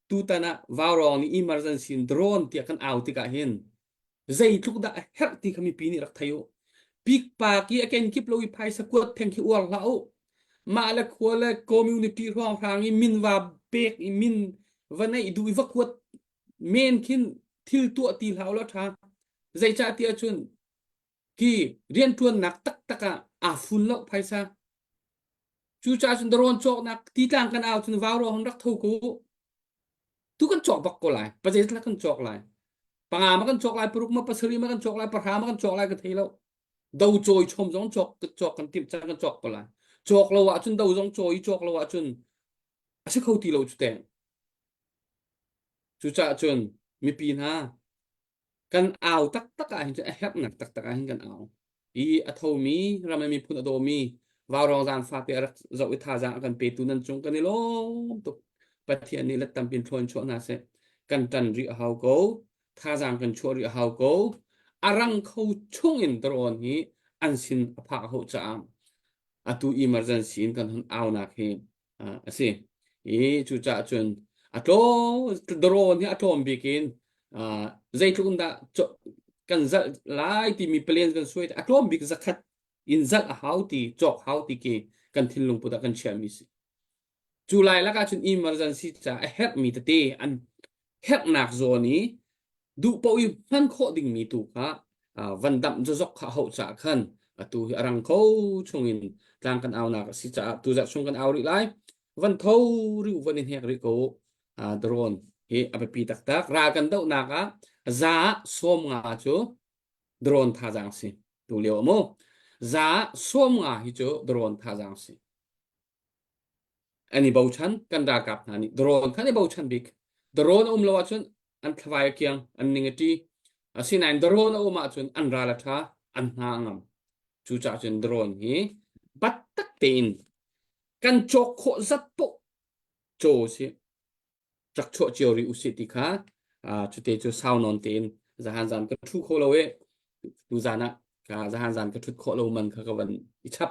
tutan ah vaurawng nih emergency in drone tiah kan au tikah hin zeitluk dah a herh ti kha mipi nih rak thei u. Pikpak i a kenkip lo i phaisa kuat theng khi uar hlah u. Mah le khua le community hrawnghrang i min va pek i min va neih duh i va kuat men khin thil tuah ti hlah u law ṭha. Zeicah tiah cun khi rianṭuannak taktak ah aa fun lo phaisa. Cucaah cun darawn cawknak titlang kan au cun vau hon rak tho ko. Tu kan cawk bak ko lai. Pazei kan cawk lai. Panga ma kan cawk lai, paruk ma pasarih ma kan cawk lai, pahra ma kan cawk lai ka thei lo. Do cawi chom zong cawk cawk kan timh cang kan cawk ko lai. Cawk lo ahcun do zong cawi cawk lo ahcun a si kho ti lo cu teng. Cucaah cun mipi hna kan au taktak ah hin cun a herhnak taktak ah hin kan au i a thomi ram le miphun a dawmi vaurawng zaan fate a rak zoh i thazaang a kan petu nan cung kan i lawm tuk Pathian nih let tampin thlawn chuah hna seh kan ṭan rih a hau ko thazaang kan chuah rih a hau ko a rang kho chung in tarawn hi an sin a phak ho caah atu emergency in kan hun aunak hi a si. I cucaah cun a tlaw drone hi a tlawm bik in zeitluk in dah kan zalh lai timi plan kan suai a tlawm bik zakhat in zalh a hau ti cawk hau ti ki kan thinlung put ah kan chiahmi si. Cu lai lakah cun emergency ca a herhmi tete an herhnak zawn i duh paoh i hman khawh dingmi tu kha van damh zozok kha hauh caah khan atu hi a rang kho chungin tlang kan aunak a si caah tu zarh chung kan au rih lai van tho rih van in hek rih ko drone hi a biapi taktak ral kan dohnak ah za sawm nga cu drone thazaang si tu lio mu za sawm nga hi cu drone thazaang si an i bochan kan ralkap hna nih drone kha an i bochan bik drone a um lo ahcun an thlavai a kiang an ning a ṭi asinain drone a um ahcun an ral a ṭha an hna a ngam cucaah cun drone hi bat tak tein kan cawk khawh zat poh caw si rak chuah cio rih usih ti kha cute cu sau nawn tein zahan zan ka ṭhu kho lo i tu zan ah ka zahan zan ka ṭhut khawh lo man kha ka van i chap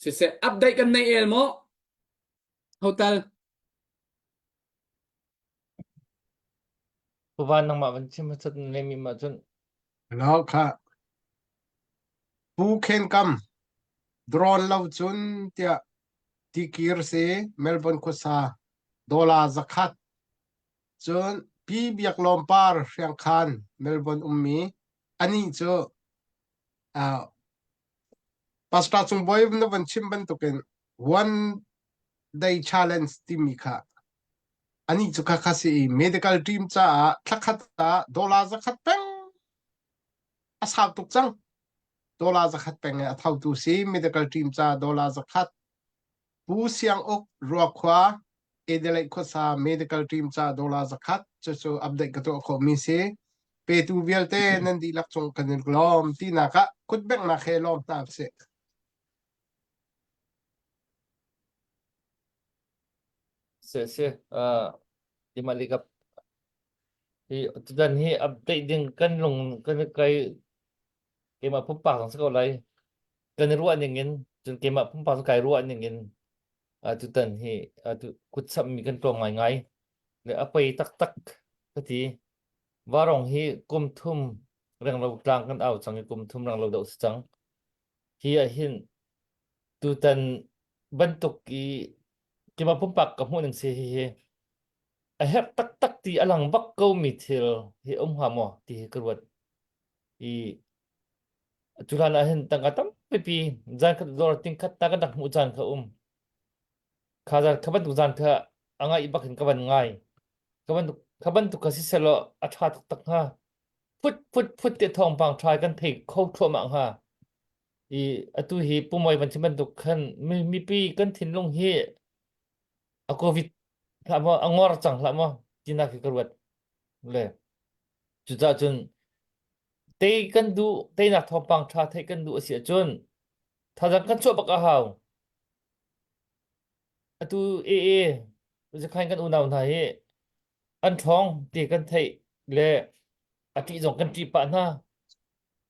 siseh update kan nei el maw hotel Puvan nangmah van chim hmasat le mi ma cun Hello kha Pu Khen Kam drone lo cun tiah tikir si Melbourne khuasa dollar zakhat cun Pi Biak Lawm Par Hriangkhan Melbourne ummi anih cu uh, Pastor Cung Bawi na van chim bantukin one day challenge timi kha anih cu kha kha si i medical team caah thlakhat ah dollar zakhat peng a sau tuk cang dollar zakhat peng i a thotu si medical team caah dollar zakhat Pu Siang Uk Ruakhua Adelaide khuasa medical team caah dollar zakhat cucu update ka tuah khawhmi si petu vialte nan dihlak cung kan in lawm tinak ah kutbenghnak he lawm hna usih. Si si uh, Timalikap hi tutan hi update ding kan lung kan kai keimah pumpak zong si ko lai kan i ruah ning in cun keimah pumpak zong kai ruah ning in tutan hi atu kutsamh mi kan tlawm ngaingai le a pei taktak ka ti varong hi kum thum renglo tlang kan au cang i kum thum renglo doh si cang hi ah hin tutan bantuk i keimah pumpak ka hmuh ning si hi hi a herh taktak ti a lang bak ko mi thil hi um hnga maw ti hi ka ruat i cu hlan ah hin tangka tampipi zan khat dawr ting khat ta kan rak hmuh caan kha um kha zan kha bantuk zan kha a ngaih bak in ka van ngai ka bantuk kha bantuk kha si selaw a ṭha taktak hnga phut phut phut te thawngpang ṭha kan thei kho thluahmah hnga i atu hi pumoi van chim bantuk khan mipi kan thinlung hi a covid hlah maw a ngor cang hlah maw tinak hi ka ruat le cucaah cun tei kan duh teinak thawngpang ṭha theih kan duh a si ahcun thazaang kan chuah bak a hau atu AA Zakhain kan unau hna hi an ṭhawng ti kan theih le a ṭih zong kan ṭih pah hna.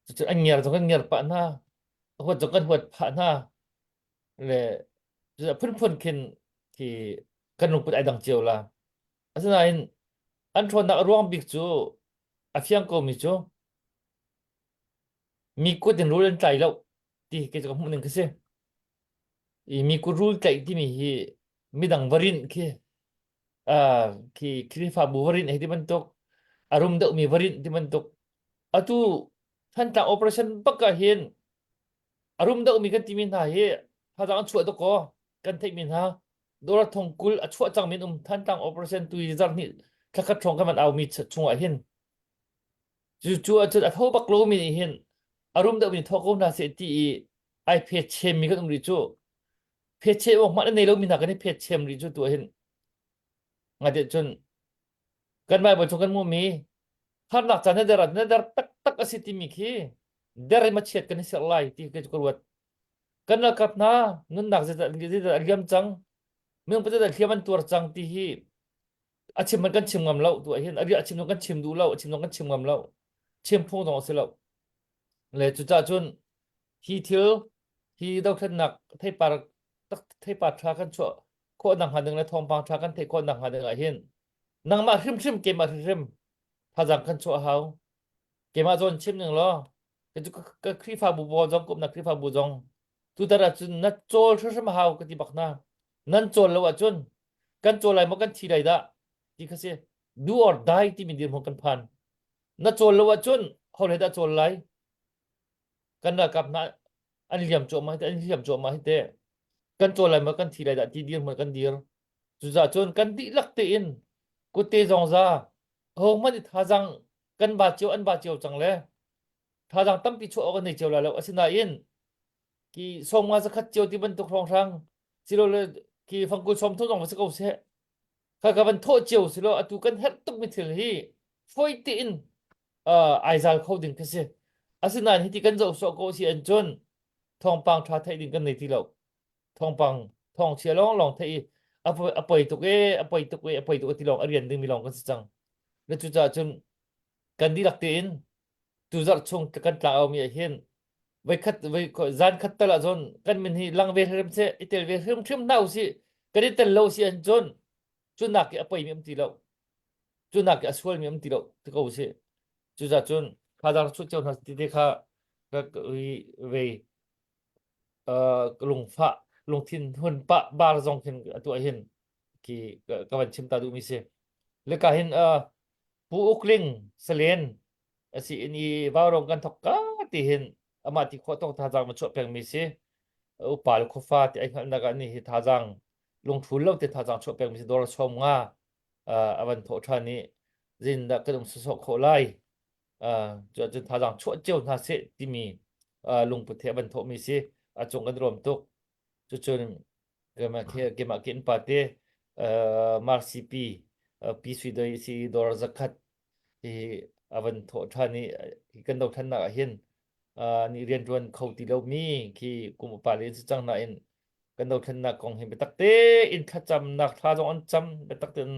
Cucu an ngiar zong kan ngiar pah hna. A huat zong kan huat phah hna. Le phunphun khin khi kan lungput ai dang cio la. Asinain an ṭhawnnak a ruang bik cu a fiang komi cu mi kut in rul an tlai lo ti kei cu ka hmuh ning khi si. I mi kut rul tlaih timi hi midang va rinh khi uh, khi Khrihfabu va rinh hei ti bantuk a rum deuhmi va rinh ti bantuk atu Thantlang operation bak ah hin a rum deuhmi kan timi hna hi thazaang an chuah dawk kaw kan theihmi hna dollar thong 20 a chuah cangmi an um Thantlang operation tu hi zarh hnih thlakhat hrawng kan van aumi chungah hin Cu ahcun a tho bak lomi nih hin a rum deuhmi tho ko hna seh ti i ai phet chemmi kan um rih cu. Phet chem awk hmanh a nei lomi hna kan i phet chem rih cu tu ahhin. Ngate cun kan Bible chung kan hmuhmi harnak caan na der ah na der taktak a si timi khi der in machiat kan i serh lai ti khi ka ruat. Kan ralkap hna nunnak zeidah zeidah a liam cang, minung pakhat hliam an tuar cang ti hi a chim man kan chim ngam lo tu hin a chim zong kan chim duh lo a chim zong kan chim ngam lo chim phung zong a si lo le cucaah cun hi thil hi dothlennak theipar tak theipar tha kan chuah khawh nak hnga ding le thawngpang tha kan theih khawh nak hnga ding ah hin nangmah hrimhrim keimah hrimhrim thazang kan chuah hau keimah zawn chim ning law ka Khrihfabu pawl zong kumnak Khrihfabu zong tutar ahcun na cawl hrimhrim hau ka ti bak hna nan cawl lo ahcun kan cawl lai maw kan thi lai dah ti kha si do or die timi dirhmun kan phan na cawl lo ahcun ho hlei dah cawl lai kan ralkap hna an liam cuahmah hi an liam cuahmah hi te kan cawl lai maw kan thi lai dah ti dirhmun kan dir cucaah cun kan dihlak tein kutte zong za ho hmanh i thazang kan ba cio an ba cio cang le thazang tampi chuah awk an nei cio lai lo asinain ki sawmnga zakhat cio ti bantuk hrawnghrang silole ki fangkul 30 zong va si ko seh kha ka van thawh cio silo atu kan herh tukmi thil hi fawi tein uh, ai zal kho ding khi si asinain hiti kan zoh sawh ko si an cun thawngpang tha theih ding kan nei ti lo thawngpang thawng chia lawng lawng theih i a poi tuk e a poi tuk e a poi tuk e ti lawng a rian ding mi lawng kan si cang le cucaah cun kan dihlak tein tuzarh chung kan tla mi ah hin voikhat voi zan khat tal ahcun kan min hi lang ve hrim seh i tel ve hrimhrim hna usih kan i tel lo si an cun cu nak i a poi mi um ti lo cu nak i a sual mi um ti lo ti ko usih cucaah cun thazang chuah cio hna ti te kha ka ve lungfah lungthin hun pah bar zong khin atu ah hin khi ka van chim ta duh mi si le ka hin Pu Ukling Salen a si in i vaurong kan thok ka ti hin amah ti khawh tawk thazaang ma chuah peng mi si upa le khuafa ti ai hngalhnak ah ni hi thazaang lungthul lo te thazaang chuah peng mi si dawr chom nga a van thawh ṭhan i zin dah kan um sawsawh khawh lai cu ahcun thazaang chuah cio hna seh timi lungput he a van thawh mi si a cung kan ruam tuk cucun keimah khi keimah ki pa te Marcy pi pi sui doi si dawr zakhat hi a van thawh ṭhan i hi kan dothlannak ah hin nih rianṭuan kho ti lomi khi kum upa le si cang nain kan dothlennak kong hi biatak tein thlacamnak thla zong an cam biatak tein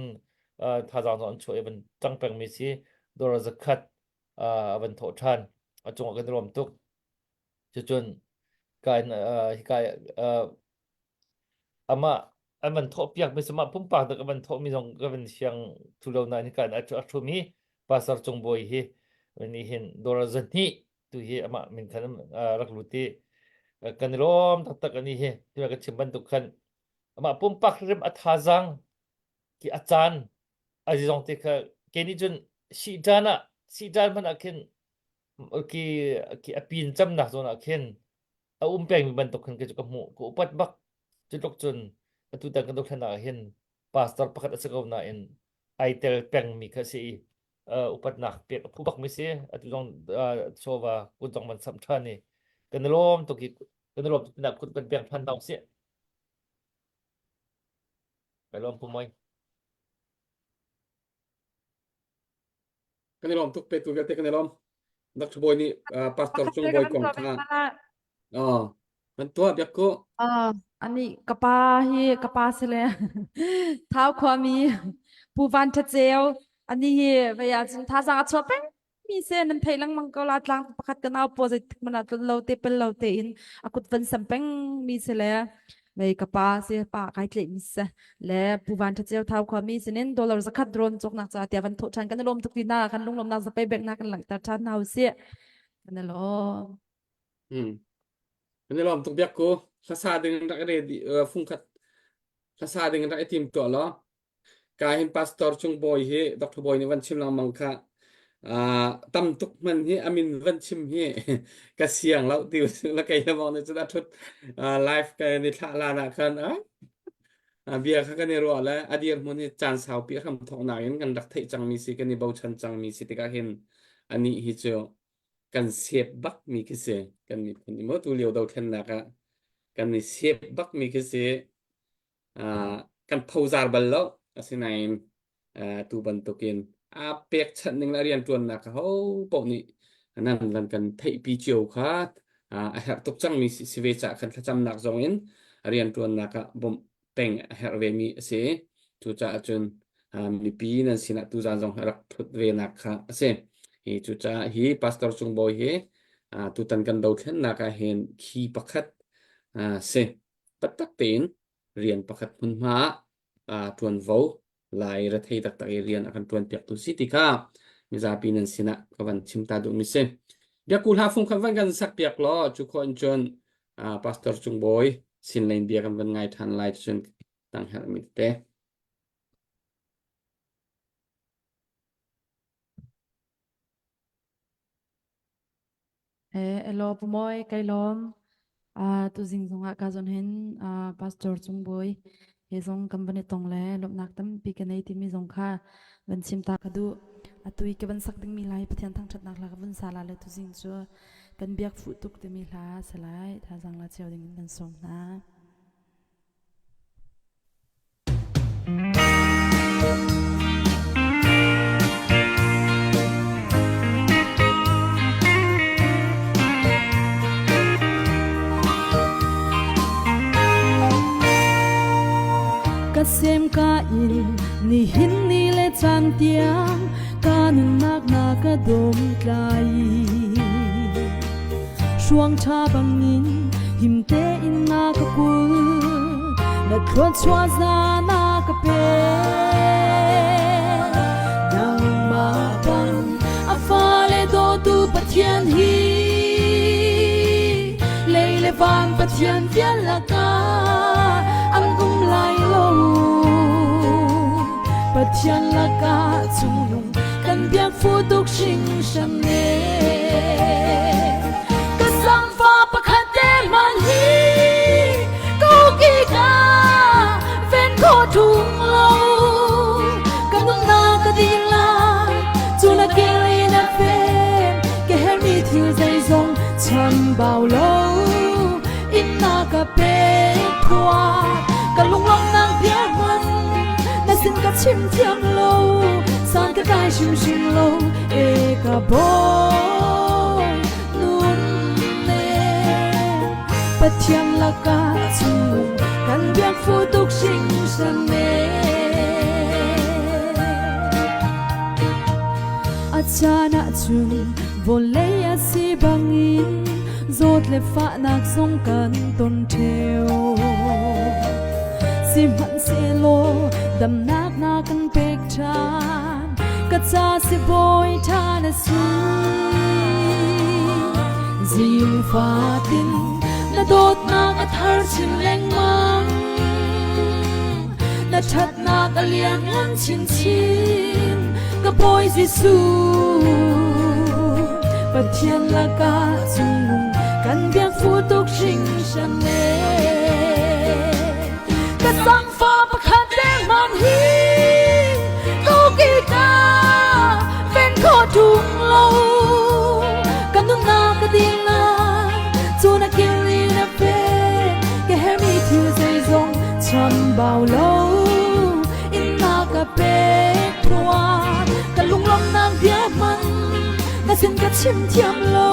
thazaang zong an chuah i van cang pengmi si dawr zakhat a van thawh ṭhan a cungah kan i lawm tuk cucun ka in hika amah an van thawhpiak mi mah pumpak dak an van thawhmi zong ka van siang thu lo nain hika in a ṭhumi pastor Cung Bawi hi ni hin dollar 200 tu hi amah min khan rak lut i kan i lawm taktak ani hi tiah ka chim bantuk khan amah pumpak hrim a thazaang ki a caan a zong te kha ke nih cun sihṭan ah sihṭan hmanh ah khin ki ki a pin camnak zawn ah khin a um pengmi bantuk khin kei cu ka hmuh ka upat bak cu tluk cun atu tan kan dothlennak ah hin pastor pakhat a si ko nain ai tel pengmi kha si i uh, upatnak pek a phu bak mi si atu zong uh, chawva kut zong man sam ṭhan i kan i lawm tuk i kan i lawm tuk nak kut kan pek ṭhan hna usih kai lawm pu moi Kan i lawm tuk petu vialte kan i lawm. Dr. Bawi nih uh, Pastor Cung Bawi kong kha oh, kan tuah biak ko. Ah. Ani ka pa hi ka pa si le Thau khuami Pu Van Tha Ceu ani hi vei ah cun thazaang a chuah peng mi se nan thei lengmang ko la tlang pakhat ka nau paw zeitik hmanh ah tlun lo te pel lo te in a kut van sam peng mi si le vei ka pa si pa kai tleih mi si le Pu Van Tha Ceu Thau khuami sinin dollar zakhat drone cawknak ca tiah van thawh ṭhan kan i lawm tuk ti na kan lunglawmnak zapei beknak kan langhter ṭhan hna usih kan i lawm. Hmm. Kan i lawm tuk biak ku. Hlasa ding rak i ready fungkhat hlasa ding rak i tim tuah law. Ka hin pastor Cung Bawi hi Dr. Bawi nih van chim lengmang kha tam tuk hman hi amin van chim hi ka siang lo ti la kei le mong nih cun a thut live ka ni thlah lan ah khan bia kha kan i ruah le a dir hmun hi caan saupi hram thawknak in kan rak theih cangmi si kan i bochan cangmi si tikah hin anih hi cu kan sep bakmi khi si kan miphun i maw tu lio dothlennak ah kan i sep bakmi khi si kan phozar bal lo asinain tu bantukin a pekchanh ning le rianṭuannak kha ho paoh nih nan van kan theihpi cio kha a herh tuk cangmi si ve caah khan thlacamnak zong in rianṭuannak ah bawmh peng a herh vemi a si. Cucaah cun mipi nan sinah tuzaan zong rak ṭhut venak kha a si. Hi cucaah hi Pastor Cung Bawi hi tutan kan dothlennak ah hin khi pakhat si. Taktak tein rian pakhat hmunhma ah ṭuanvo lai rethei taktak i rian a kan ṭuanpiaktu si ti kha mizapi nan sinah ka van chim ta duhmi si. Biakku hla fung khat van kan sak piak law cu khawh in cun Pastor Cung Bawi sin lein bia kan van ngai ṭhan lai cun tang herhmi tete. Elaw Pu Mawi kai lawm. Tuzing zongah ka zawn hin Pastor Cung Bawi he zong kan van i tong le lawmhnak tampi ka nei timi zong kha van chim ta ka duh. Atu i ka van sak dingmi hla hi Pathian thangṭhatnak hla ka vun sa la le tuzing cu kan biak fuh tuk timi hla a si lai. Thazaang la cio ding in kan sawm hna. Ka sem ka in nihin ni le caan tiang ka nunnak na ka dom tlai. Hruang ṭha bangin him tein na ka kul, na thluachuah za na ka pe. Nangmah bang a fale dawtu Pathian hi lei le van Pathian vial lakah an um lai lo. Pathian lakah cungnung kan biak fu tuk hringhran ne. Ka samfa pakhat te hmanh hi ko ki ka ven kho ṭung lo. Ka nunnak ka ding la cu na kel in a ven ka hermi thil zeizong chambau lo in na ka pek khua ka lunglawmhnak bia hman na sin ka chim thiam lo san ka kai hrimhrim lo e ka bawi nun ne Pathian lakah chung kan biak fu tuk hringhran ne a caan ahcun vawlei a si bangin zawt le fahnak zong kan ton ṭheo. Sihmanhsehlaw damnak na kan pek ṭhan, ka ca sibawi ṭha na si. Zing fatin na dawtnak a thar chin lengmang, na ṭhatnak a lianngan chinchin, ka Bawi Jesuh. Pathian lakah cungnung kan biak fu tuk hringhran ne. Ka sangfa pakhat dengmang hi ko ki ka ven kho ṭung lo. Ka nunnak ka ding lai, cu na kil in a pen, ka hermi thil zeizong chambau lo in na ka pek thuan ka lunglawmhnak bia hman na sin ka chim thiam lo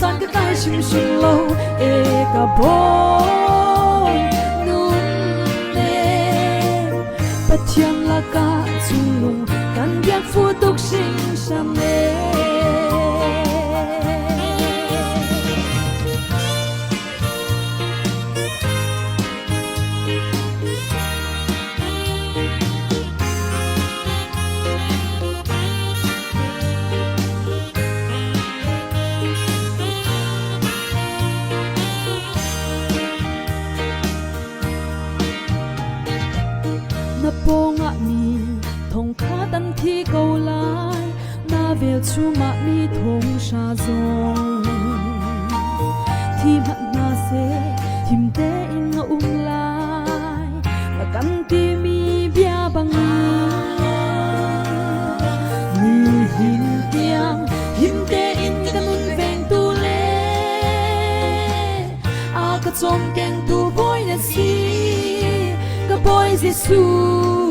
san ka tlai hrimhrim lo e ka bawi. Pathian lakah cungnung kan biak fu tuk hringhran e. Na pawngah mi thong khat an thi ko lai na velchum ah mi thong hra zong thi hmanh hna seh him tein na um lai na kan timi bia bangin Nihin tiang him tein ka nun vengtu le a ka cawmkengtu bawi na si ka bawi Jesuh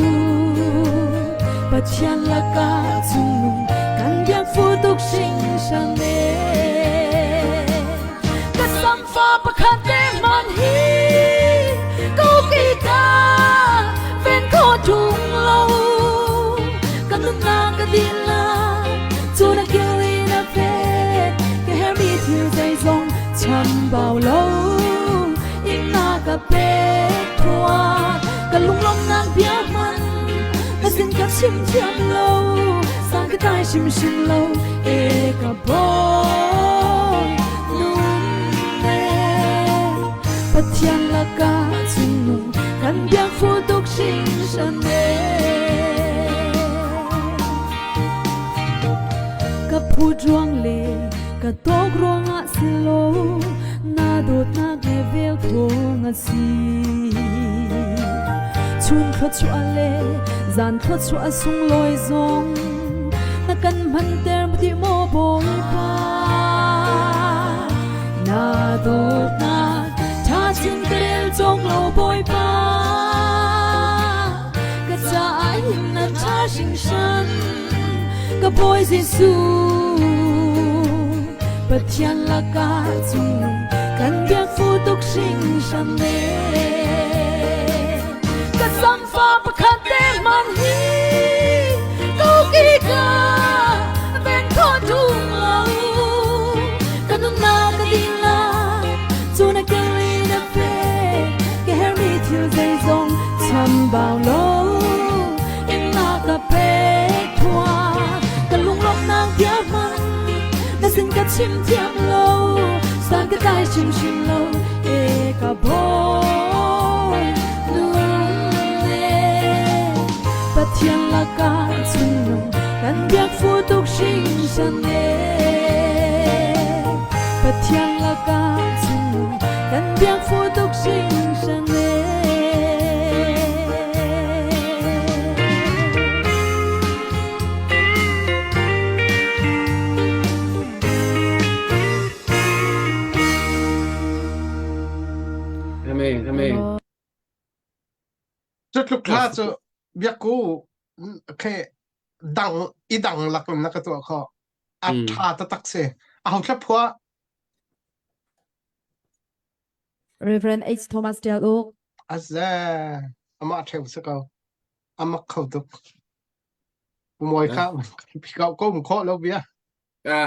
Pathian lakah cungnung kan biak fu tuk hringhran e ka samfa pakhat te man hi ko ki ka ven kho tung lo ka nunnak ka dila cu na kil in a vet ka hermi thil zeizong chambau lo in na ka pek thua ka lunglawmnak bia hman na sin ka chim thiam lo sang ka tai hrim hrim lo e ka bawi nun ne Pathian lakah cungnung kan biak fu tuk hringhran e ka phut ruang le ka tawk ruangah si lo na dawtnak le vel thawng a si chun thluachuah le zan thluachuah sunglawi zong na kan hmanter ti maw Bawipa na dawtnak ṭha chin ka rel cawk lo Bawipa ka caah himnak ṭha hringhran ka Bawi Jesuh Pathian lakah cungnung kan biak fu tuk hringhran ne ka samfa pakhat te man hi ko ki ka ven kho tung lo ka nunnak ka lila cu na kili na pe ka hermi thil zeizong chambau lo in na ka pek thua ka lunglawmhnak bia hman na sin ka chim thiam lo san ka tlai hrimhrim lo e ka bawi nun Pathian lakah cungnung kan biak fu tuk hringhran e Pathian lakah cungnung kan biak fu tuk hringhran e Amen. Amen. Cu tluk thla cu biakku khe dang i dang lak in na ka tuah kho. A tha taktak si. A ho thla phua Reverend H. Thomas Tial Uk. Aze amah theu si ko. Amak kho tuk. Pumawi kha ko ko um kho lo bia. Ka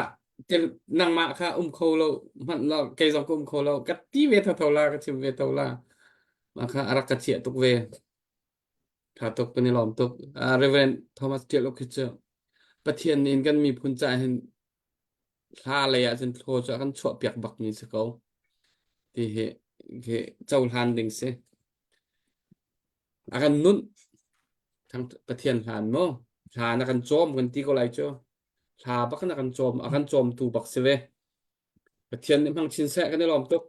nangmah kha um kho lo hmanh lo kei zong ka um kho lo ka ti ve tho tho la ka chim ve tho la mah kha a rak ka chiah tuk ve tha tuk kan i lawm tuk uh, Reverend Thomas Tial Uk hi cu Pathian nih kan miphun ca hin hla lei ah cun thlaw cu a kan chuahpiak bakmi si ko ti hi hi cohlan ding si a kan nunh Pathian hlan mu hla na kan cawm kan ti ko lai cu hla bak na kan cawm a kan cawmtu bak si ve Pathian nih hmang chin seh kan i lawm tuk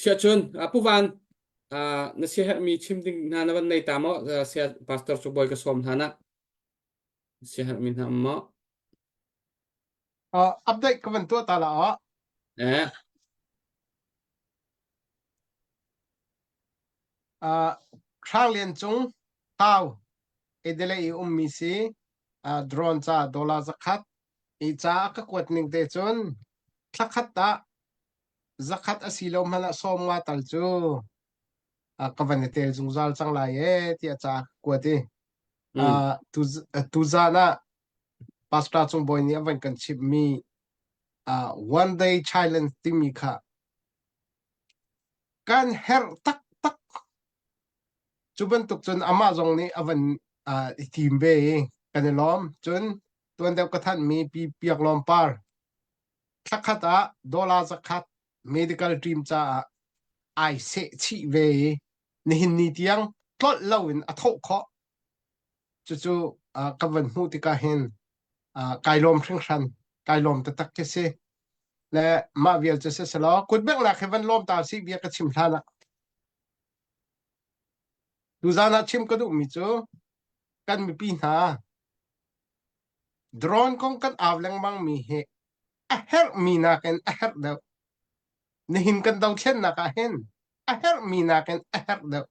Siah cun Pu Van na siaherhmi chim ding hna na van nei ta maw sia pastor cu bawi ka sawm hna na siaherhmi hna um maw Uh, update ka van tuah ta la ah. Eh. Uh, Hrang Lian Cung Thau Adelaide i ummi si uh, drone ca dollar zakhat i ca a ka kuat ning te cun thlakhat ah zakhat a si lo hmanh ah sawm nga tal cu. Ka van i tel zungzal cang lai e tiah ca ka kuat i Mm. tu tuzan ah Pastor Cung Bawi nih a van kan chimhmi one day challenge timi kha kan herh taktak. Cu bantuk cun amah zong nih a van i tim ve i kan i lawm. Cun tuan deuh ka thanhmi Pi Piak Lawm Par thlakhat ah dollar zakhat medical team caah ai seh chih ve i nihin ni tiang tlolh loin a thawh khawh. Cucu ka van hmuh tikah hin kai lawm hringhran, kai lawm taktak khi si. Le mah vial cu si selaw kutbengnak hi van lawm ta sih bia ka chim hlan ah. Tuzaan ah chim ka duhmi cu kan mipi hna drone kong kan au lengmang mi hi a herhmi nakin a herh deuh. Nihin kan dothlennak ah hin a herhmi nakin a herh deuh.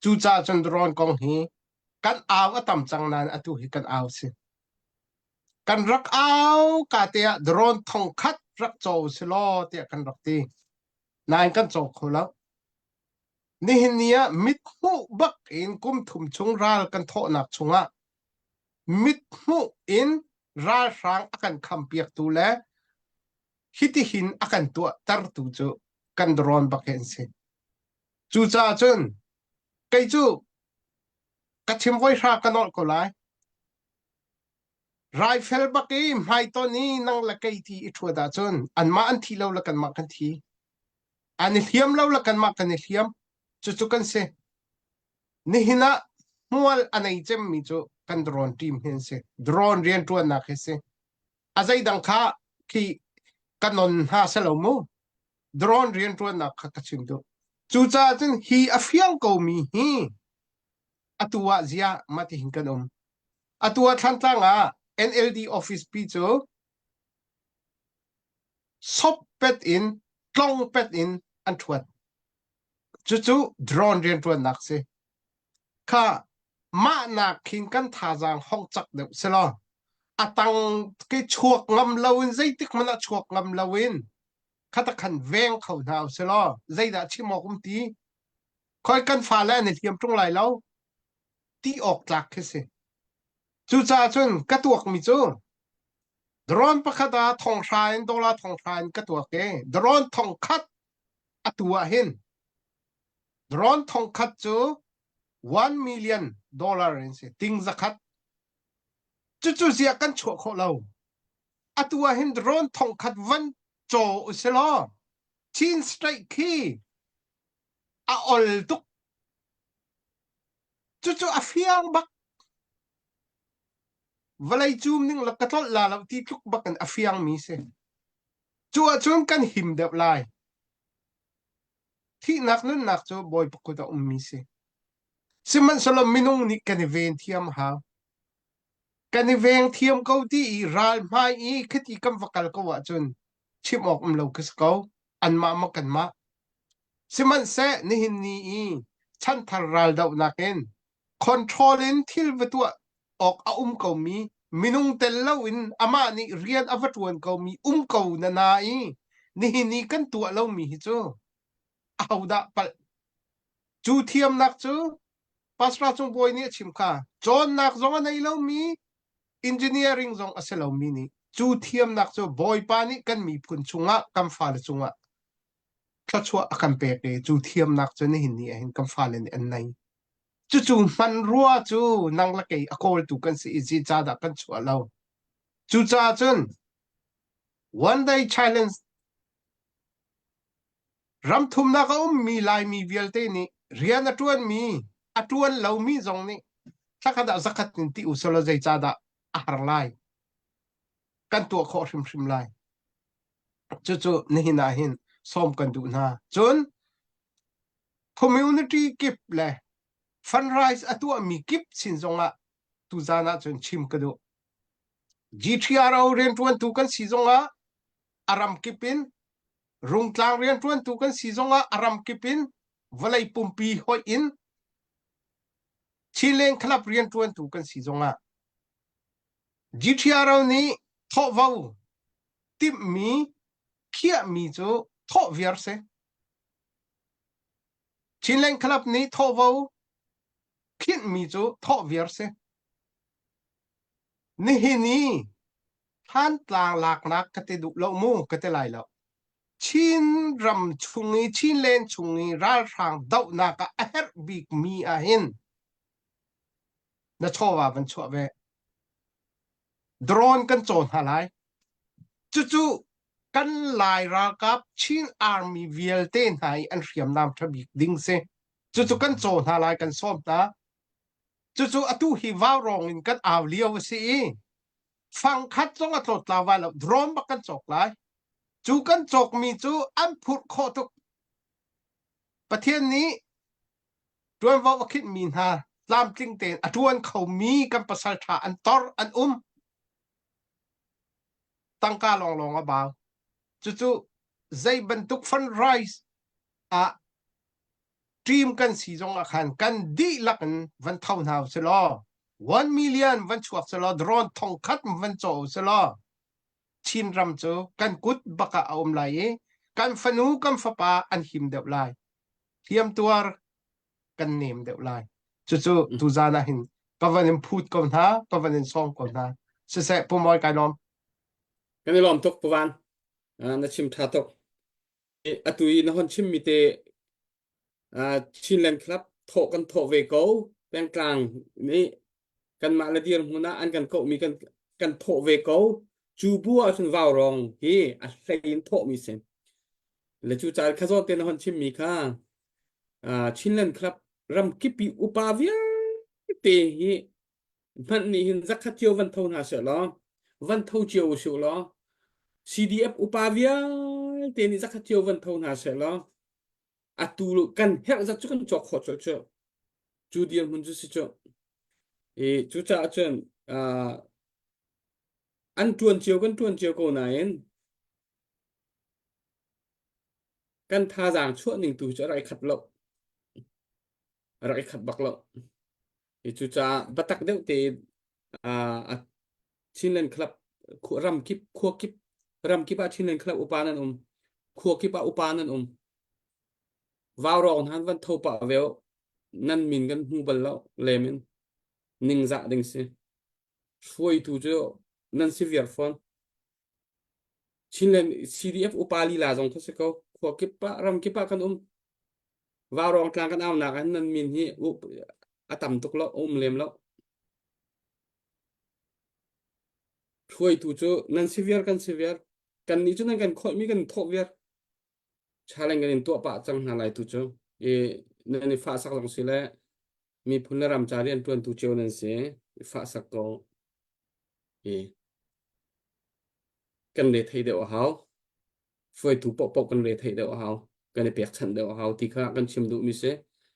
Cucaah cun drone kong hi kan au a tam cang nain atu hi kan au si. Kan rak au ka te ah drone thong khat rak caw si law tiah kan rak ti. Nain kan caw kho lo. Nihin ni ah mithmuh bak in kum thum chung ral kan thawhnak chungah mithmuh in ralhrang a kan khampiaktu le hitihin a kan tuahtertu cu kan drone bak hi an si. Cucaah cun kei cu ka chim voi hra ka nolh ko lai. Raifel bak i hmaiton i nang le kei ti i ṭhuat ahcun anmah an thi lo le kanmah kan thi. An i hliam lo le kanmah kan i hliam. Cucu kan si. Nihin ah hmual a nei cemmi cu kan drone team hi an si. Drone rianṭuannak hi si. A zeidang kha khi ka non hna selo mu. Drone rianṭuannak kha ka chim duh. Cucaah cun hi a fiang komi hi atu ah ziah matihin kan um. Atu ah Thlantlang ah NLD office pi cu sop pet in tlong pet in an ṭhuat. Cucu drone rianṭuannak si. Kha mah nak khin kan thazaang hong cak deuh selaw a tang ke chuak ngam loin zeitik hmanh ah chuak ngam loin khata khan veng kho hna uselaw zeidah chim awk um ti khoi kan fale an i hliam ṭung lai lo ti awk tlak khi si. Cucaah cun ka tuakmi cu drone pakhat ah thonghra in dollar thonghra in ka tuak i drone thongkhat atu ah hin drone thongkhat cu 1 million dollar in si ting zakhat cucu zia kan chuah khawh lo atu ah hin drone thongkhat van caw usilaw Chin State khi a ol tuk cucu a fiang bak vawlei cum ning la ka tlolh la lo ti tluk bak in a fiang mi si cu ahcun kan him deuh lai thihnak nunnak cu Bawipa kut a ummi si sihmanhsehlaw minung nih kan i ven thiam hau kan i veng thiam ko ti i ral hmai i khiti kan va kal ko ahcun chim awk um lo khi si ko anmah maw kanmah sihmanhseh nihin ni i chanthar raldohnak in control in thil va tuah awk a um komi minung tel loin amah nih rian a va ṭuan komi um ko na na i nihin i kan tuah lomi hi cu ahodah palh cu thiamnak cu Pastor Cung Bawi nih a chim kha cawnnak zong a nei lomi engineering zong a si lomi nih cu thiamnak cu Bawipa nih kan miphun chungah kan fale cungah thluachuah a kan pek i cu thiamnak cu nihin ni ah hin kan fale nih an nei. Cucu hmanrua cu nang le kei a kawltu kan si i zeicahdah kan chuah lo. Cucaah cun one day challenge ram thumnak a ummi Laimi vialte nih rian a ṭuanmi a ṭuan lomi zong nih thlakhat ah zakhat in ti usalaw zeicahdah a har lai kan tuah khawh hrimhrim lai. Cucu nihin ah hin sawm kan duh hna. Cun community kip le fundraise a tuahmi kip sin zongah tuzan ah cun chim ka duh. GTRO rianṭuantu kan si zongah a ram kip in Rungtlang rianṭuantu kan si zongah a ram kip in vawlei pumpi hoih in Chinleng Club rianṭuantu kan si zongah GTRO nih thawhvo timhmi khiahmi cu thawh viar si. Chinland Club nih thawhvo khinhmi cu thawh viar si. Nihin i Thantlang laknak ka ti duh lo mu ka ti lai lo. Chin ram chung i Chinland chung i ralhrang dohnak ah a herh bikmi ahhin na chawva van chuah ve. Drone kan caw hna lai. Cucu kan Lai ralkap Chin Army vialte hna i an hriamnam ṭha bik ding si. Cucu kan caw hna lai kan sawm hna. Cucu atu hi vaurawng in kan au lio a si i fangkhat zong a tlawtlau vai lo drone bak kan cawk lai. Cu kan cawkmi cu an phurh khawh tuk. Pathian nih ṭuanvo a khinhmi hna tlamtling tein a ṭuan khomi kan pasal ṭha an tor an um. Tangka lawnglawng a bau. Cucu zei bantuk fundraise ah team kan si zong ah khan kan dihlak in van tho hna usih law 1 million van chuak selaw drone thong khat van caw usih law Chin ram cu kan kut bak ah a um lai i kan fanu kan fapa an him deuh lai hliamtuar kan nem deuh lai cucu tuzan ah hin ka van in phut ko hna ka van in sawm ko hna siseh Pu Mawi kai lawm Kan i lawm tuk Pu Van. Na chim tha tuk. Atu i na hon chimmi te Chinland Club thawh kan thawh ve ko. Pengtlang nih kanmah le dirhmun ah an kan kohmi kan kan thawh ve ko. Cu bu ahcun vaurawng hi a hlei in thawhmi si. Le cu caah kha zawn te na hon chimmi kha Chinland Club ramkip i upa vialte hi hmanh nih hin zakhat cio van tho hna seh law van tho cio usih law CDF upa vialte nih zakhat cio van tho hna seh law atu kan herh zat cu kan cawk khawh colh cu cu dirhmun cu si cu i cucaah cun an tuan cio kan tuan cio ko nain kan thazaang chuah ning tu cu a rak i khat lo a rak i khat bak lo I cucaah biatak deuh tein uh, Chinland Club ram kip khua kip ram kip ah Chinland Club upa nan um khua kip ah upa nan um vaurawng han van tho pah veo nan min kan hmu bal lo lem in ningzah ding si hruaitu cu nan si viar fawn Chinland CDF upa lila zong kha si ko khua kip ah ram kip ah kan um Vaurawng tlang kan aunak ah nan min hi a tam tuk lo a um lem lo hruaitu cu nan si viar kan si viar kan nih cu nan kan khawihmi kan thawh viar challenge kan in tuah pah cang hna lai tu cu i nan i fahsak zong si le miphun le ram ca rian ṭuantu cio nan si i fahsak ko i kan re thei deuh a hau hruaitu paohpaoh kan re theih deuh a hau kan i pekchanh deuh a hau ti kha kan chim duhmi si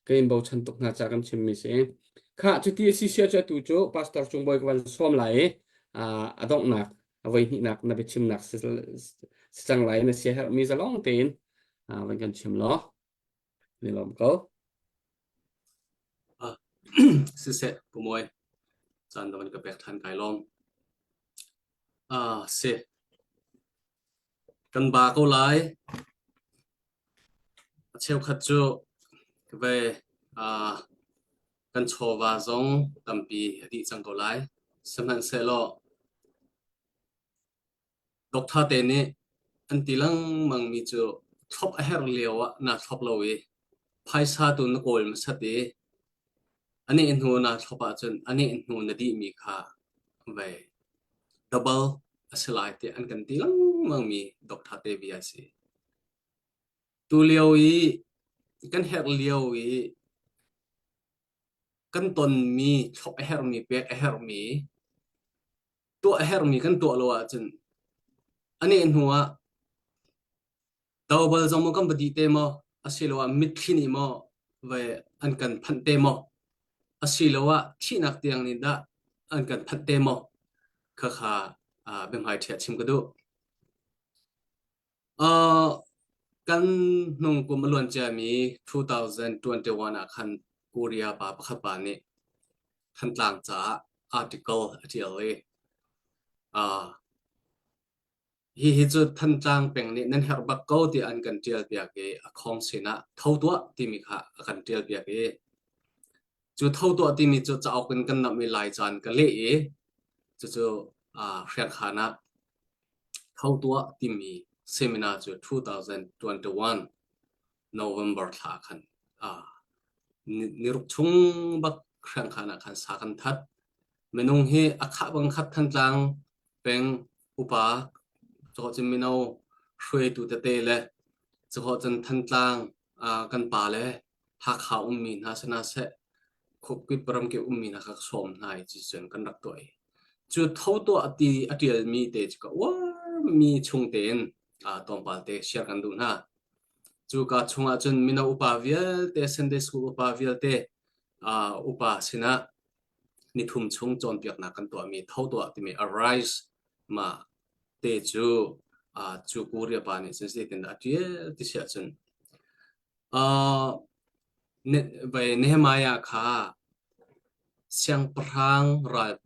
kan in bochan tuk hna ca kan chimmi si kha cuti a si sia cu atu cu pastor Cung Bawi ka van sawm lai i a donghnak a voi hnihnak na biachimnak si si cang lai na sia herhmi zalong tein van kan chim law ni lawm ko Siseh Pu Mawi caan na van ka pek than kai lawm ah si Kan ba ko lai. A cheukhat cu ve uh, kan chawva zong tampi a dih cang ko lai. Sihmanhsehlaw doctor te nih an ti lengmang mi cu thlop a herh lio ah naa thlop lo i phaisa tu na kawl hmasat i a neh hnu naa thlop ahcun a neh hnu na dihmi kha vei double a si lai tiah an kan ti lengmangmi doctor te bia a si. Tulio i kan herh lio i kan tonmi thlop a herhmi pek a herhmi tuah a herhmi kan tuah lo ahcun a neh hnu ah Tobal zong maw kan va dih te maw asiloah mitthli nih maw vai an kan phanh te maw asiloah thihnak tiang nih dah an kan phanh te maw khakha uh, biahmai ṭhiah chim ka duh. Uh, kan hnung kum a luan ciami 2021 ah khan Korea pa pakhat pa nih Thantlang caah article a ṭial i uh, Hihi cu Thantlang peng nih nan herh bak ko tiah an kan ṭial piak i a khong sinah tho tuah timi kha a kan ṭial piak i cu tho tuah timi cu cauk in kan namh i Laica in ka leh i cucu Hriangkhan ah tho tuah timi seminar cu 2021 November thla khan niruk chung bak Hriangkhan ah khan sa kan that. Minung hi a khah bang khat Thantlang peng upa cawcin mino hruaitu tete le cawcin Thantlang kan pa le Hakha ummi hna si hna seh khuakip ramkip ummi hna kha ka sawm hna i cucun kan rak tuah i cu tho tuah ti a ṭialmi te cu ka uarmi chung tein tlawmpal te share kan duh hna. Cu ka chungah cun mino upa vialte Sunday school upa vialte upa sinah nithum chung cawnpiaknak kan tuahmi tho tuah timi arise mah te cu cu Korea pa nih cun zeitin dah a ṭial ti si ahcun Nehemiah kha siangpahrang ral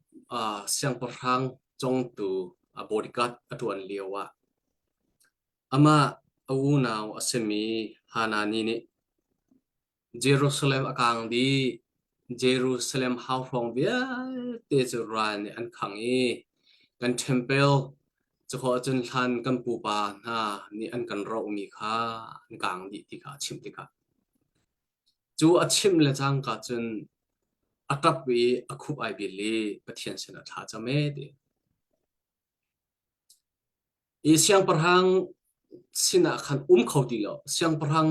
siangpahrang congtu bodyguard a ṭuan lio ah amah a unau a simi Hanani nih Jerusalem a kaang dih. Jerusalem hauhruang vialte cu ral nih an khangh i kan ṭhempel cukhawh ahcun hlan kan pupa hna nih an kan rohmi kha an kaang dih ti kha a chimh tikah cu a chimh le cangka cun a ṭap i a khup ai bil i Pathian sinah thla a cam ee ti. I siangpahrang sinah khan um kho ti lo. Siangpahrang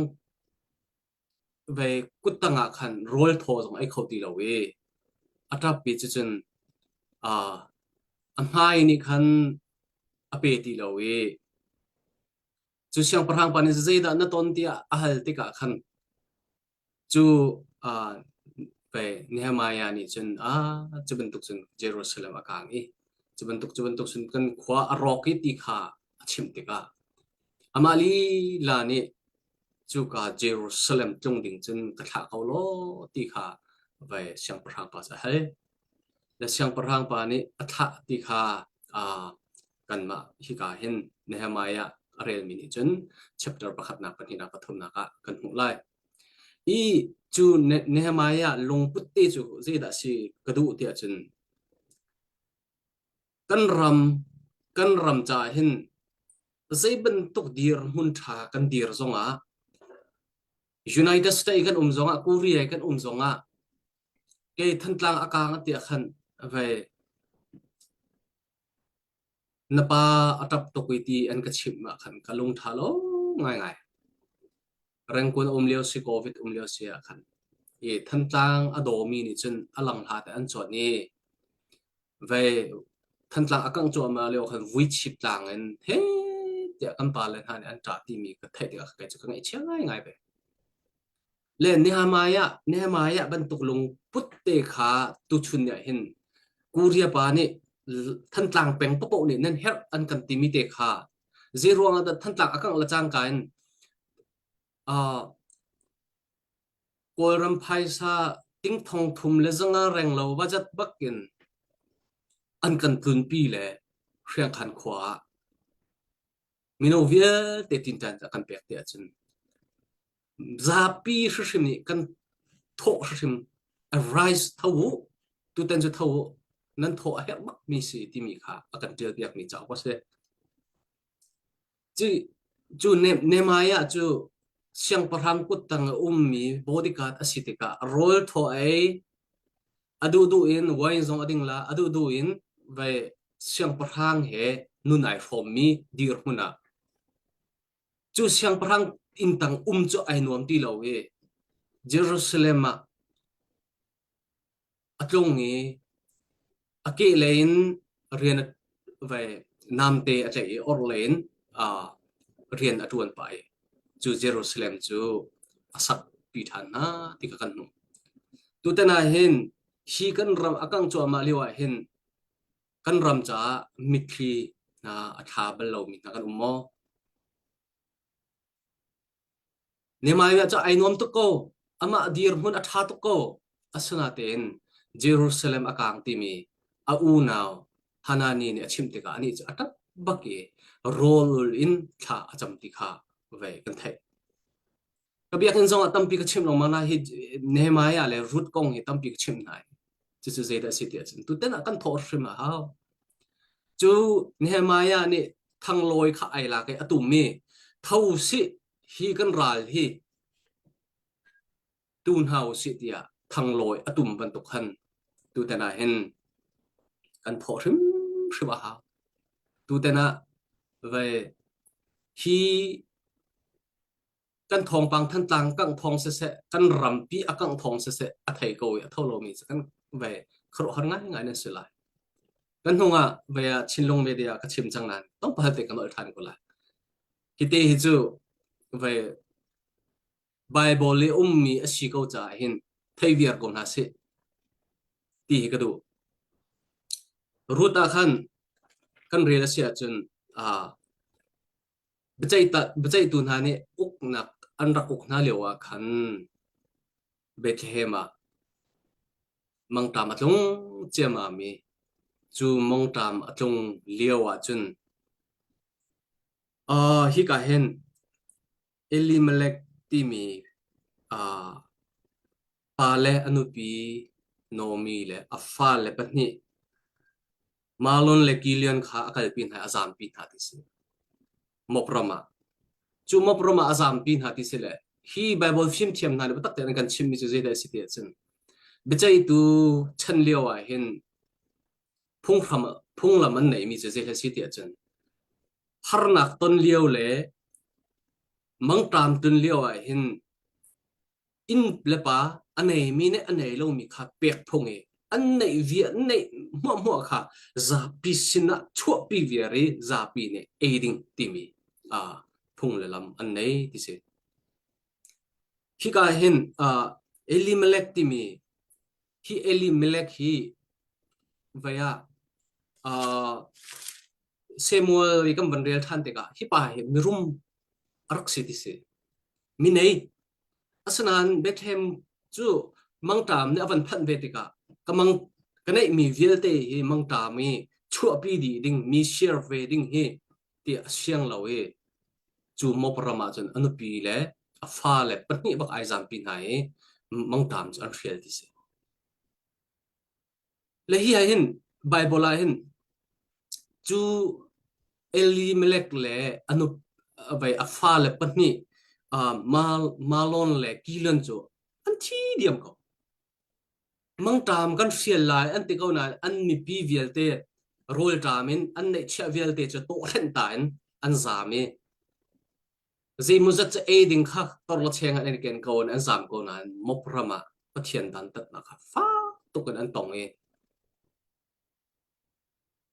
ve kuttang ah khan rawl thaw zong ei kho ti lo i a ṭappi cu cun uh, a hmai nih khan a pe ti lo i cu siangpahrang pa nih zeidah na ton tiah a hal tikah khan Cu uh, Nehemiah nih cun ah cu bantuk cun Jerusalem a kaang i cu bantuk cu bantuk cun kan khua a rawk i ti kha a chimh tikah amah lila nih cuka Jerusalem tlung ding cun ka thlah ko law ti kha vai siangpahrang pa cu a hal. Le siangpahrang pa nih a thlah ti kha uh, kanmah hika hin Nehemiah a relmi nih cun chapter pakhatnak pahnihnak pathumnak ah kan hmuh lai. I cu Nehemiah lungput te cu zeidah si ka duh tiah cun kan ram kan ram caah hin zei bantuk dirhmun ṭha kan dir zongah United States kan um zongah Korea kan um zongah kei Thantlang a kaang tiah khan vei Na pa a ṭap tuk i ti an ka chimh ah khan ka lung ṭha lo ngaingai. Rengkun a um lio si, COVID um lio si ah khan i Thantlang a dawmi nih cun a lang hla te an cuanh i vei Thantlang a kangh cuahmah lio khan vuichip tlang in he tiah kan pale hna nih an ṭah timi ka theih tikah kei cu ka ngaihchia ngaingai ve. Le Nehemiah Nehemiah bantuk lungput te kha tuchun ni ah hin Korea pa nih Thantlang peng paoh nih nan herh an kan timi te kha zei ruang ah dah Thantlang a kangh le cangka in uh, Kawlram phaisa ting thong thum le zanga reng lo budget bak in an kan tlunpi le Hriangkhan khua ah mino vialte tinṭan a kan pek te ahcun zapi hrimhrim nih kan thawh hrimhrim arise tho u tutan cu tho u nan thawh a herh bak mi si timi kha a kan ṭial piak mi cauk a si cu cu Nehemiah cu siangpahrang kuttang a ummi bodyguard a si tikah rawl thaw ei a duhduh in wine zong a ding la a duhduh in vai siangpahrang he nun ai hrawmmi dirhmun ah Cu siangpahrang inn tang um cu ai nuam ti lo i Jerusalem ah a tlung i a kehlei in rian a vai namte a tlaih i orhlei in uh, rian a ṭuan pah i cu Jerusalem cu a sakpi ṭhan hna ti kha kan hmuh. Tutan ah hin hi kan ram a kangh cuahmah lio ah hin Kan ram caah mitthli hna a thla bal lomi hna kan um maw? Nehemiah cu ai nuam tuk ko. Amah dirhmun a ṭha tuk ko. Asinain Jerusalem a kaang timi a unau Hanani nih a chimh tikah anih cu a ṭap bak i Rawl ul in thla a cam ti kha ve kan theih. Ka biakinn zong ah tampi ka chim lengmang na hi Nehemiah le Ruth kong hi tampi ka chim hna. Cucu zeidah a si ti ahcun tutan ah kan thawh hrim a hau. Cu Nehemiah nih thanglawi kha ai lak i a tum i tho sih hi kan ral hi tu hna u sih tiah thanglawi a tum bantuk khan tutan ah hin kan thawh hrimhrim a hau. Tutan ah vei hi kan thawngpang Thantlang kangh thawng siseh kan rampi a kangh thawng siseh a thei ko i a tho lomi cu kan ve khuaruahhar ngaingai nan si lai. Kan hnung ah ve ah Chinlung media ka chim cang nain tlawmpal te kan olh ṭhan ko lai. Hi te hi cu ve Bible i ummi a si ko caah hin thei viar ko hna sih ti hi ka duh. Ruth ah khan kan rel a si ahcun uh, Biaceihtu hna nih uknak an rak uk hna lioah khan Bethlehem ah mangṭam a tlung ciammam i cu mangṭam a tlung lio ah cun uh, hika hin Elimelech timi uh, pa le a nupi Naomi le a fale pahnih Marlon le Kilian kha a kalpi hna i a zampi hna ti si. Mop ram ah. Cu mop ram ah a zampi hna ti si le hi Bible fimthiam hna nih biatak tein an kan chimmi cu zeidah a si ti ahcun biaceihtu chan lio ah hin phunghram phunglam an neihmi cu zeidah a si ti ahcun harnak ton lio le mangṭam tun lio ah hin inn le pa a neimi nih a nei lomi kha pek phung i an neih via neih hmuahhmuah kha zapi sinah chuahpi viar i zapi nih ei ding timi uh, phung le lam an nei ti si. Hika hin uh, Elimelech timi hi Elimelech hi vaya uh, Samuel i kan van rel ṭhan tikah hi pa hi mirum a rak si ti si. Mi nei Asinain Bethlehem cu mangṭam nih a van phanh ve tikah ka mang ka neihmi vialte hi mangṭam i chuahpi dih ding mi share ve ding hi ti a siang lo i cu Moab ram ah cun a nupi le a fale pahnih bak ai zampi hna i mangṭam cu an hrial ti si. Le hi ah hin Bible ah hin cu Elimelech le a nup vai a fale pahnih uh, Mal Malon le Kilon cu an thi diam ko. Mangṭam kan hrial lai an ti ko nain an mipi vialte rawlṭam in an neihchiah vialte cu tawhhrenh ta in an zaam i Zeimawzat cu ei ding kha torlacheng ah an i ken ko in an zaam ko nain Moab ram ah Pathian dantatnak kha fak tuk in an tong i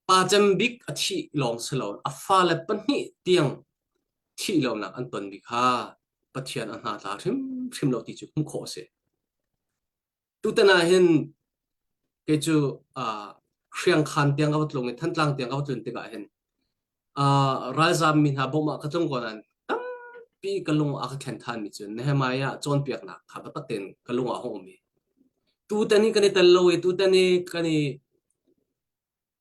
pa cem bik a thih lawng si lo a fale pahnih tiang thih lonak an tonmi kha Pathian a hna tla hrimhrim lo ti cu hmuh khawh a si. Tutan ah hin kei cu uh, Hriangkhan tiang ka va tlung i Thantlang tiang ka va tlun tikah hin uh, ralzaam mi hna bawmh ah ka tlung ko nain tampi ka lung a ka thlen thanmi cu Nehemiah cawnpiaknak kha biatak tein ka lung ah a hung um i tutan hi kan i tel lo i tutan hi kan i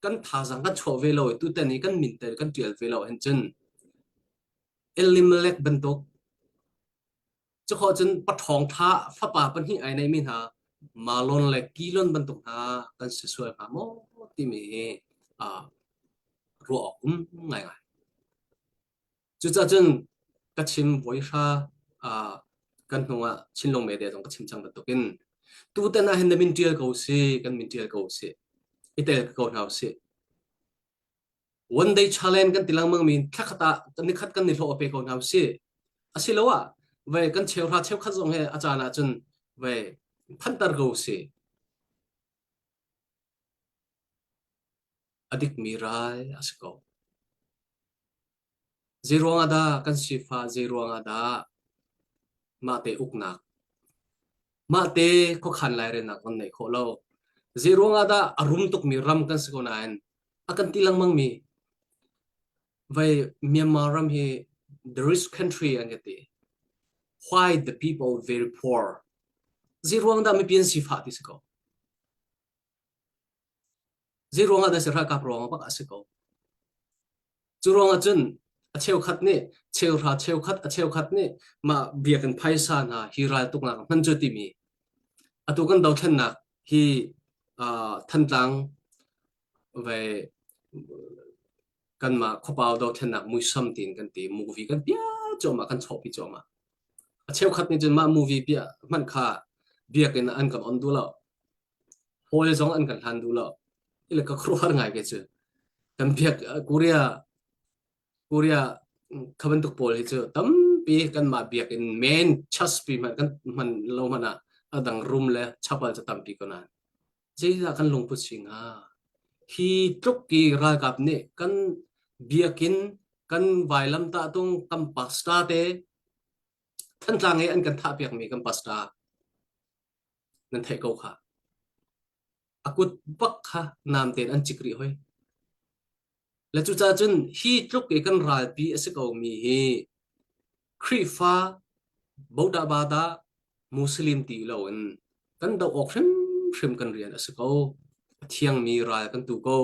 kan thazaang kan chuah ve lo i tutan hi kan min tel kan tial ve lo hin cun Elimelech bantuk Cukhawh cun paṭhawng ṭha fapa pahnih ai neimi hna Malon le Kilon bantuk hna kan si sual hnga maw timi hi uh, ruah awk um ngaingai. Cucaah cun ka chim voihra uh, kan hnung ah Chinlung Media zong ka chim cang bantukin tutan ah hin na min ṭial ko si, kan min ṭial ko si, i tel ko hna usih. One day challenge kan ti lengmang mi thlakhat ah nikhat kan ni hlawh pe ko hna usih. Asiloah ve kan cheuhra cheukhat zong he a caan ah cun ve phanter ko usih. A dikmi ral a si ko. Zei ruangah dah kan sifah, zei ruangah dah mahte uknak, mahte khuakhan lairelnak kan neih khawh lo. Zei ruangah dah a rum tukmi ram kan si ko nain a kan ti lengmang mi vai Myanmar ram hi the rich country an ka ti. Why the people very poor? Zei ruang dah mipi an sifah ti si ko. Zei ruangah dah si ralkap ruangah bak a si ko. Cu ruangah cun. A cheukhat nih cheuhra cheukhat a cheukhat nih mah biakinn phaisa hna hi raltuknak ah hman cu timi atu kan dothlennak hi uh, Thantlang ve kanmah khuapau dothlennak muisam tiin kan ti movie kan piah cuahmah kan chawhpi cuahmah. A cheukhat nih cun mah movie piah hmanh kha biakinn ah an kan on duh lo. Hawi zong an kan hlan duh lo. Ile ka khuaruahhar ngai ke cu. Kan biak Korea Korea kha bantuk pawl hi cu tampi kanmah biakinn main church pi hmanh kan hman lo hmanh ah a dang room le chapel cu tampi ko nain zeidah kan lungput si hnga? Hi tluk i ralkap nih kan biakinn kan vailamtah tung kan pastor te Thantlang i an kan thahpiakmi kan pastor nan theih ko kha. A kut bak kha nam tein an cik rih hoi. Le cucaah cun hi tluk i kan ralpi a si komi hi Khrihfa bodah bada Muslim ti loin kan doh awk hrimhrim kan rian a si ko. A thiangmi ral kan tu ko.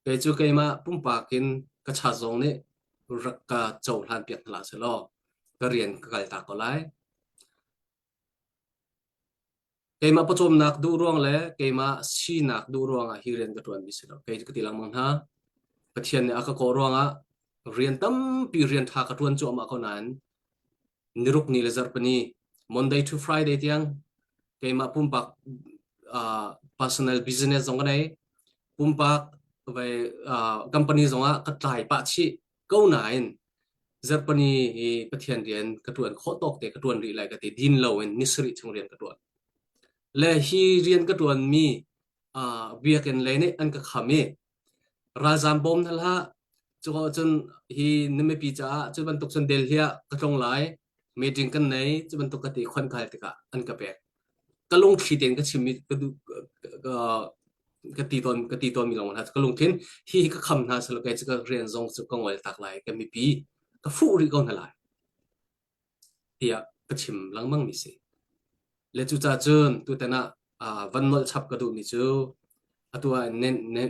Kei cu keimah pumpak in ka cha zong nih rak ka cohlan piak hna hlah selaw ka rian ka kaltak ko lai. Keimah pawcawmnak duh ruang le keimah sinak duh ruangah hi rian ka ṭuanmi si lo. Kei cu ka ti lengmang hna. Pathian nih a ka kawh ruangah rian tampi rian ṭha ka ṭuan cuahmah ko nain niruk ni le zarhpini Monday to Friday tiang keimah pumpak uh, personal business zong ka nei. Pumpak vai uh, company zongah ka tlai pah chih ko nain zarhpini hi Pathian rian ka ṭuan khawh tawk te ka ṭuan rih lai ka ti din loin ni sarih chung rian ka ṭuan. Le hi rian ka ṭuanmi uh, biakinn lei nih an ka kham i ralzaam bawm hna hlah cu cun hi na mipi caah cu bantuk cun Delhi ah ka tlung lai meeting kan nei cu bantuk ka ti khon kai tikah an ka pek ka lungthli tein ka chimmi ka duh ka ti tawn ka ti tawn mi lawng hna ka lungthin hi hi ka kham hna selo kai cu ka rian zong cu ka ngol tak lai ka mipi ka fuh rih ko hna lai tiah ka chim lengmang mi si le cucaah cun tutan ah van nolh chap ka duh mi cu atu ah ne ne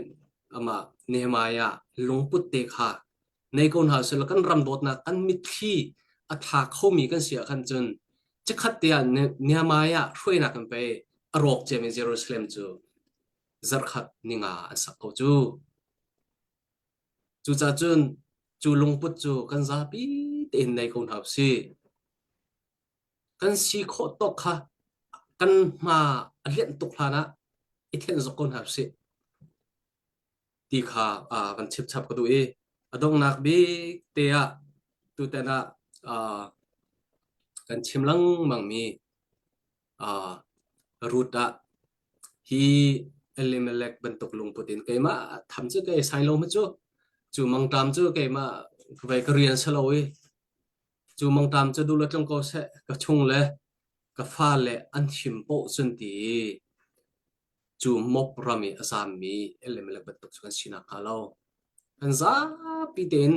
amah Nehemiah lungput te kha nei ko hna selaw kan ram dawtnak kan mitthli a tha khomi kan si ah khan cun chikkhat te ah Nehemiah hruainak kan pe a rawk ciami Jerusalem cu zarhkhat ninga an sak ko cu. Cucaah cun cu lungput cu kan zapi tein nei ko hna usih. Kan si khawh tawk kha kan hma a lianh tuk hlan ah i thenh zok ko hna usih. Ti kha uh, van chipchap ka duh i a donghnak bik te ah tutan ah uh, kan chim lengmang mi uh, root ah hi Elimelech bantuk lungput in keimah tham cu kei sai lo ma cu cu mangtam cu keimah vai ka rian salo i cu mangtam cu duh le tlung ko seh ka chung le ka fa le an him poh cun ti cu Moab ram i a zammi Elimelech bantuk cu kan sinak hnga lo. Kan zapi tein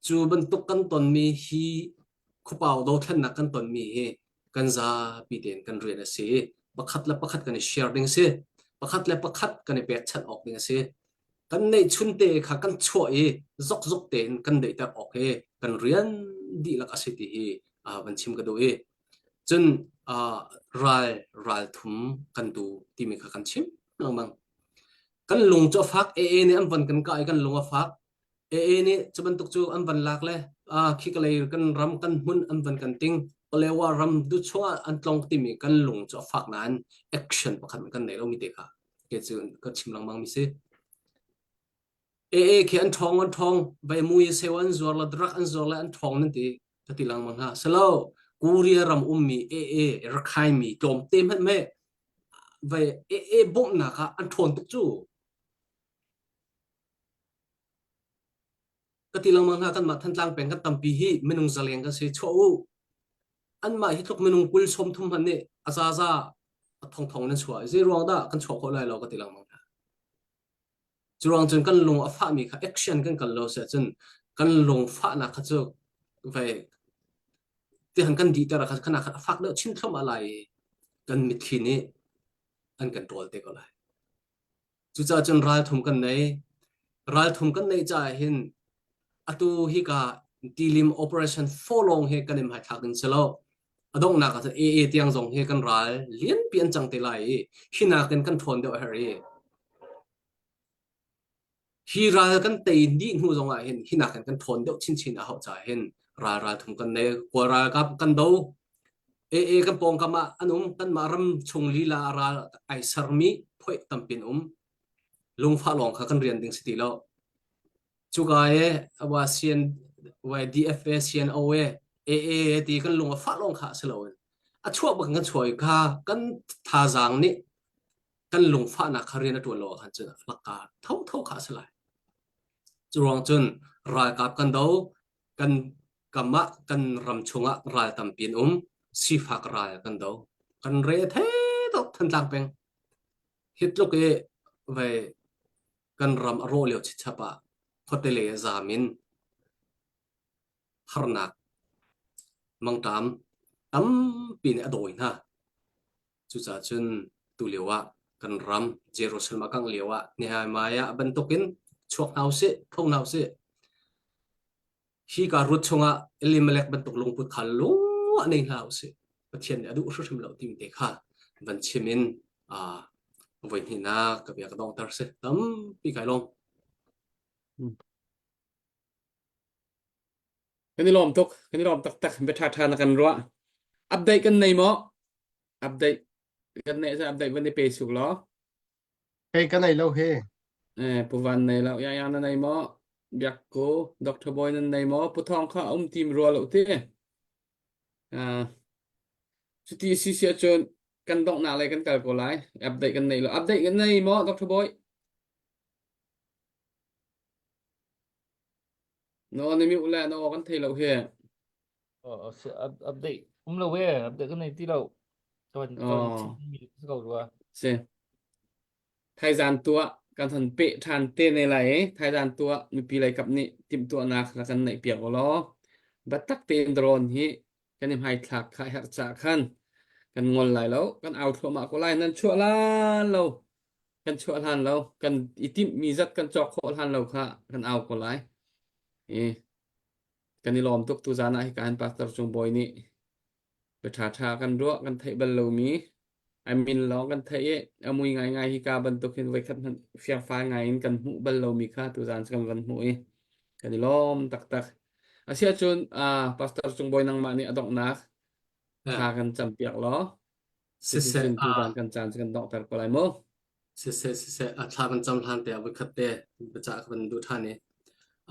cu bantuk kan tonmi hi khuapau dothlennak kan tonmi hi kan zapi tein kan rian a si i pakhat le pakhat kan i share ding a si. Pakhat le pakhat kan i pekchanh awk ding a si. Kan neihchun te kha kan chuah i zokzok tein kan deihter awk hi kan rian dihlak a si ti hi van chim ka duh i Cun ral ral thum kan tu timi kha kan chim lengmang. Kan lung cu a fak AA nih an von kan kah i kan lung a fak. AA nih cu bantuk cu an van lak le khi ka lei kan ram kan hmun an van kan ting. Palewa ram du chungah an tlong timi kan lung cu a fak nain action pakhat kan nei lomi te kha ke cu ka chim lengmang mi si. AA khi an ṭhawng an ṭhawng vai mui seu an zuar le drug an zuar le an ṭhawng nan ti ka ti lengmang hna silo Korea ram ummi AA Rakhine mi tlawmte hmanh me vai AA bawmhnak ah an ṭhawn tuk cu ka ti lengmang hna kanmah Thantlang peng kan tampi hi minung zaleng kan si chuah u anmah hi tluk minung kul 30 hmanh nih a zaza a thongthong nan chuah zei ruang dah kan chuah khawh lai lo ka ti lengmang hna Curuang cun kan lung a fahmi kha action kan kal lo si ahcun kan lung fahnak kha cu vai tihan kan dihter ah khan khana khan a fak deuh chin thluahmah lai i kan mitthli nih an kan ṭawl te ko lai. Cucaah cun ralthum kan nei. Ralthum kan neih caah hin. Atu hika tilim operation folong he kan i hmaithlak ding si lo. A donghnak ah cun AA tiang zong hi kan ral lianpi an cang te lai i hi nakin kan ṭhawn deuh a herh i hi ral kan tei dih hnu zong ah hin hi nakin kan ṭhawn deuh chinchin a hauh caah hin ral ral thum kan nei. Kawl ralkap kan do. AA kan pawngkam ah an um. Kanmah ram chung lila ah ral ai sermi phoih tampi an um. Lungfah lawng kha kan rian ding si ti lo. Cuka e wa CN YDFA CNO e AA ti kan lung a fah lawng kha si loin a chuah bak kan chuah i kha kan thazaang nih kan lungfahnak kha rian a ṭuan lo ahkhan cun lakka thotho kha a si lai. Cu ruang cun ralkap kan do, kan kam ah kan ram chungah ral tampi an um, sifak ral kan do. Kan re a thei tuk Thantlang peng. Hi tluk i vei kan ram a rawh lio chichap ah khuate lei a zaam in harnak mangṭam tampi nih a dawi hna. Cucaah cun tulio ah kan ram Jerusalem a kangh lio ah Nehemiah bantukin chuak hna usih, tho hna usih. Hika rut chungah Elimelech bantuk lungput kha lung ah nei hna usih. Pathian nih a duh hrimhrim lo timi te kha van chim in uh, voi hnihnak ka bia ka donghter si. Tampi kai lawm. Kan i lawm tuk. Kan i lawm taktak. Bia ṭha ṭha na kan ruah. Update kan nei maw? Update kan nei cun update van i pe suk law. Kei ka nei lo he. Eh, Pu Van nei lo. Ya ya na nei maw? Biak ko. Dr. Boy nan nei maw? Pu Thawng kha um tim rua lo ti. Ah, cuti si si ahcun kan donghnak lei kan kal ko lai. Update kan nei lo. Update kan nei maw, Dr. Boy? No na mute le na aw kan thei lo hi. Oh, update um lo e, update kan nei ti lo. Kan kan Oh, mi ko rua. si. Thaizan tuah kan hon pe ṭhan te ne lai i thaizan tuah mipi lei kap nih timhtuahnak rak kan neih piak ulaw biatak tein drone hi kan i hmaithlak kha herh cah khan kan ngol lai lo kan au thluahmah ko lai nan chuah lan lo kan chuah hlan lo kan i timhmi zat kan cawk khawh hlan lo kha kan au ko lai i kan i lawm tuk tu zan ah hika hin pastor Cung Bawi nih bia ṭha kan ruah kan theih bal lomi a min lawng kan theih i a mui ngaingai hika bantuk hin voikhat hmanh fiangfai ngai in kan hmuh bal lomi kha tu zan kan van hmuh i kan i lawm taktak asiahcun uh, pastor Cung Bawi nangmah nih a donghnak thla kan campiak law Siseh, Cuticun tuzaan kan caan cu kan donghter ko lai mu. Siseh, siseh, a thla kan cam hlan te ah voikhat te biacah ka van duh ṭhan i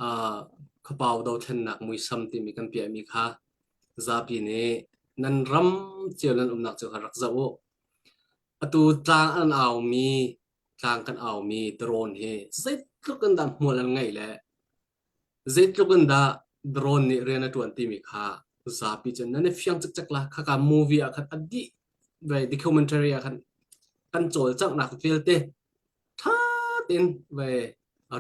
uh, khuapau dothlennak muisam timi kan piahmi kha zapi nih nan ram cio nan umnak cio kha rak zoh u. Atu tlang an aumi, tlang kan aumi drone hi zeitluk in dah hmual an ngeih le Zeitluk in dah drone nih rian a ṭuan timi kha zapi cun nan i fiang cikcek la. Khaka movie ah khan a dih ve documentary ah khan kan cawlcanghnak vialte ṭha tein ve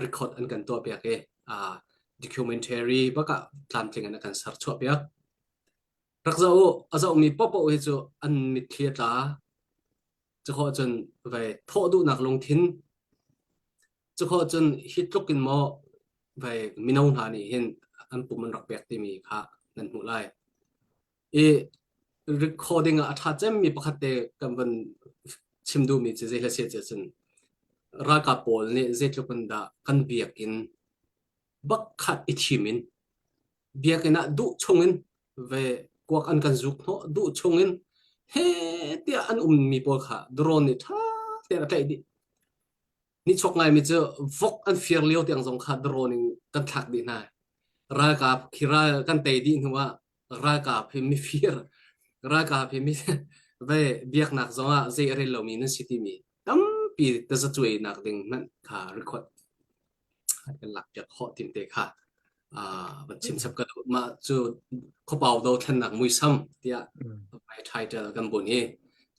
record an kan tuahpiak i uh, documentary bak ah tlamtling in a kan serchuahpiak. Rak zoh u, a zohmi paohpaoh hi cu an mitthli a tla. Cukhawh cun ve thawh duhnak lungthin Cukhawh cun hi tluk in maw vai mino hna nih hin an pum an rak pek timi kha nan hmuh lai. I recording ah a ṭha cemmi pakhat te kan van chim duhmi cu zei hlasi ah cun ralkap pawl nih zeitluk in dah kan biakinn bakkhat i thim in biakinn ah duh chungin ve kuak an kan zuk hnawh duh chungin he tiah an ummi pawl kha drone nih ṭha tein a tlaih dih. Nihchuak ngaimi cu vok an fir lio tiang zong kha drone in kan thlak dih hna. Ralkap khi ral kan tei dih hnu ah ralkap hi mifir, ralkap hi mi ve biaknak zong ah zei a rel lomi nan si timi tampi tazacuainak ding hmanh kha record kan lak piak khawh tim te kha van chim chap ka duh. Mah cu khuapau dothlennak muisam tiah my title kan bun i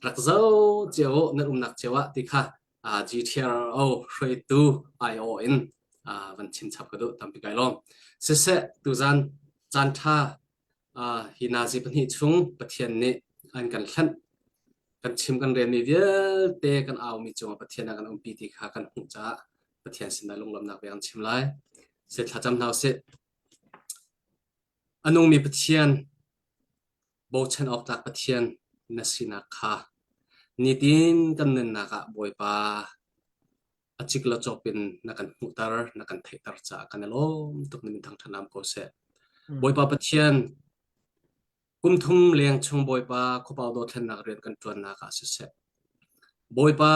rak zoh cio nan umnak cio ah ti kha GTRO hruaitu aiawh in van chim chap ka duh tampi kai lawm. Siseh tuzan caan ṭha hi nazi pahnih chung Pathian nih an kan hlanh kan chim kan relmi vialte kan aumi cungah Pathian a kan umpi ti kha kan hmuh caah Pathian sinah lunglawmhnak bia kan chim lai. Se thlacam hna usih. A nungmi Pathian, bochan awk tlak Pathian na sinak kha nitin kan nunnak ah Bawipa a cik lo cawp in na kan hmuhter, na kan theihter caah kan i lawm tuk na min thangṭhat naam ko seh. Bawipa Pathian, kum thum leng chung Bawipa khuapau dothlennak rian kan ṭuannak ah siseh, Bawipa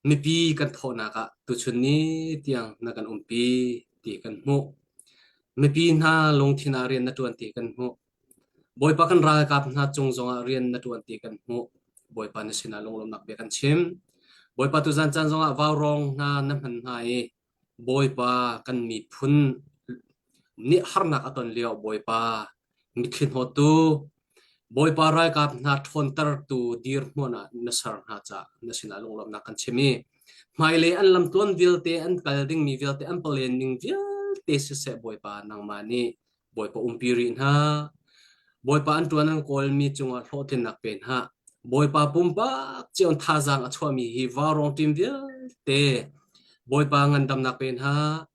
mipi kan thawhnak ah tuchun ni tiang na kan umpi ti kan hmuh. Mipi hna lungthin ah rian na ṭuan ti kan hmuh. Bawipa kan ralkap hna cung zongah rian na ṭuan ti kan hmuh. Bawipa na sinah lunglawmhnak bia kan chim. Bawipa tuzan caan zongah vaurawng hna na hman hna i Bawipa kan miphun nih harnak a ton lio Bawipa mitthli hnawttu Bawipa ralkap hna ṭhawntertu dirhmun ah na ser hna caah na sinah lunglawmhnak kan chim i hmailei an lamtluan vialte an kal dingmi vialte an palen ning vialte siseh Bawipa nangmah nih Bawipa umpi rih hna. Bawipa an ṭuan an kawlmi cungah hlawhtlinnak pe hna. Bawipa pumpak cio in thazaang a chuahmi hi vaurawng ṭim vialte Bawipa ngandamnak pe hna.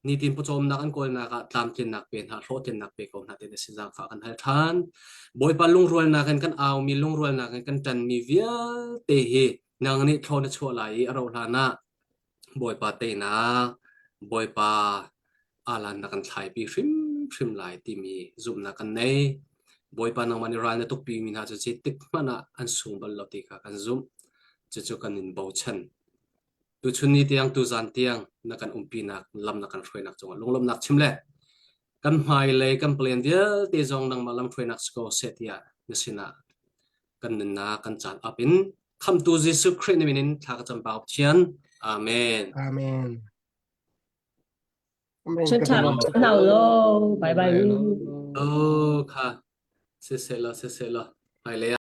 Nitin pawcawmnak an kawlnak ah tlamtlinnak pe hna, hlawhtlinnak pe ko hna ti na si zaangfah kan hal ṭhan. Bawipa lungrualnak in kan aumi, lungrualnak in kan ṭanmi vialte hi nang nih thlaw na chuah lai i a rauh hlan ah Bawipa teinak, Bawipa alan na kan thlaipi hrimhrim lai timi zumhnak kan nei. Bawipa nangmah nih ral na tukpi mi hna cu zeitik hmanh ah an sung bal lo ti kha kan zumh. Cucu kan in bochan. Tuchun ni tiang tuzan tiang na kan umpinak lam na kan hruainak cungah lunglawmhnak chim le kan hmailei kan plan vialte zong nangmah lamhruainak si ko seh tiah na sinah kan nunnak kan caan up in khamtu Jesuh Khrih na min in thla ka cam pau Pathian. Amen. Amen. Amen. Chun Ka tha lawm. hau lo. Bye bye. Oh kha. Siseh law siseh law. Hmailei ah.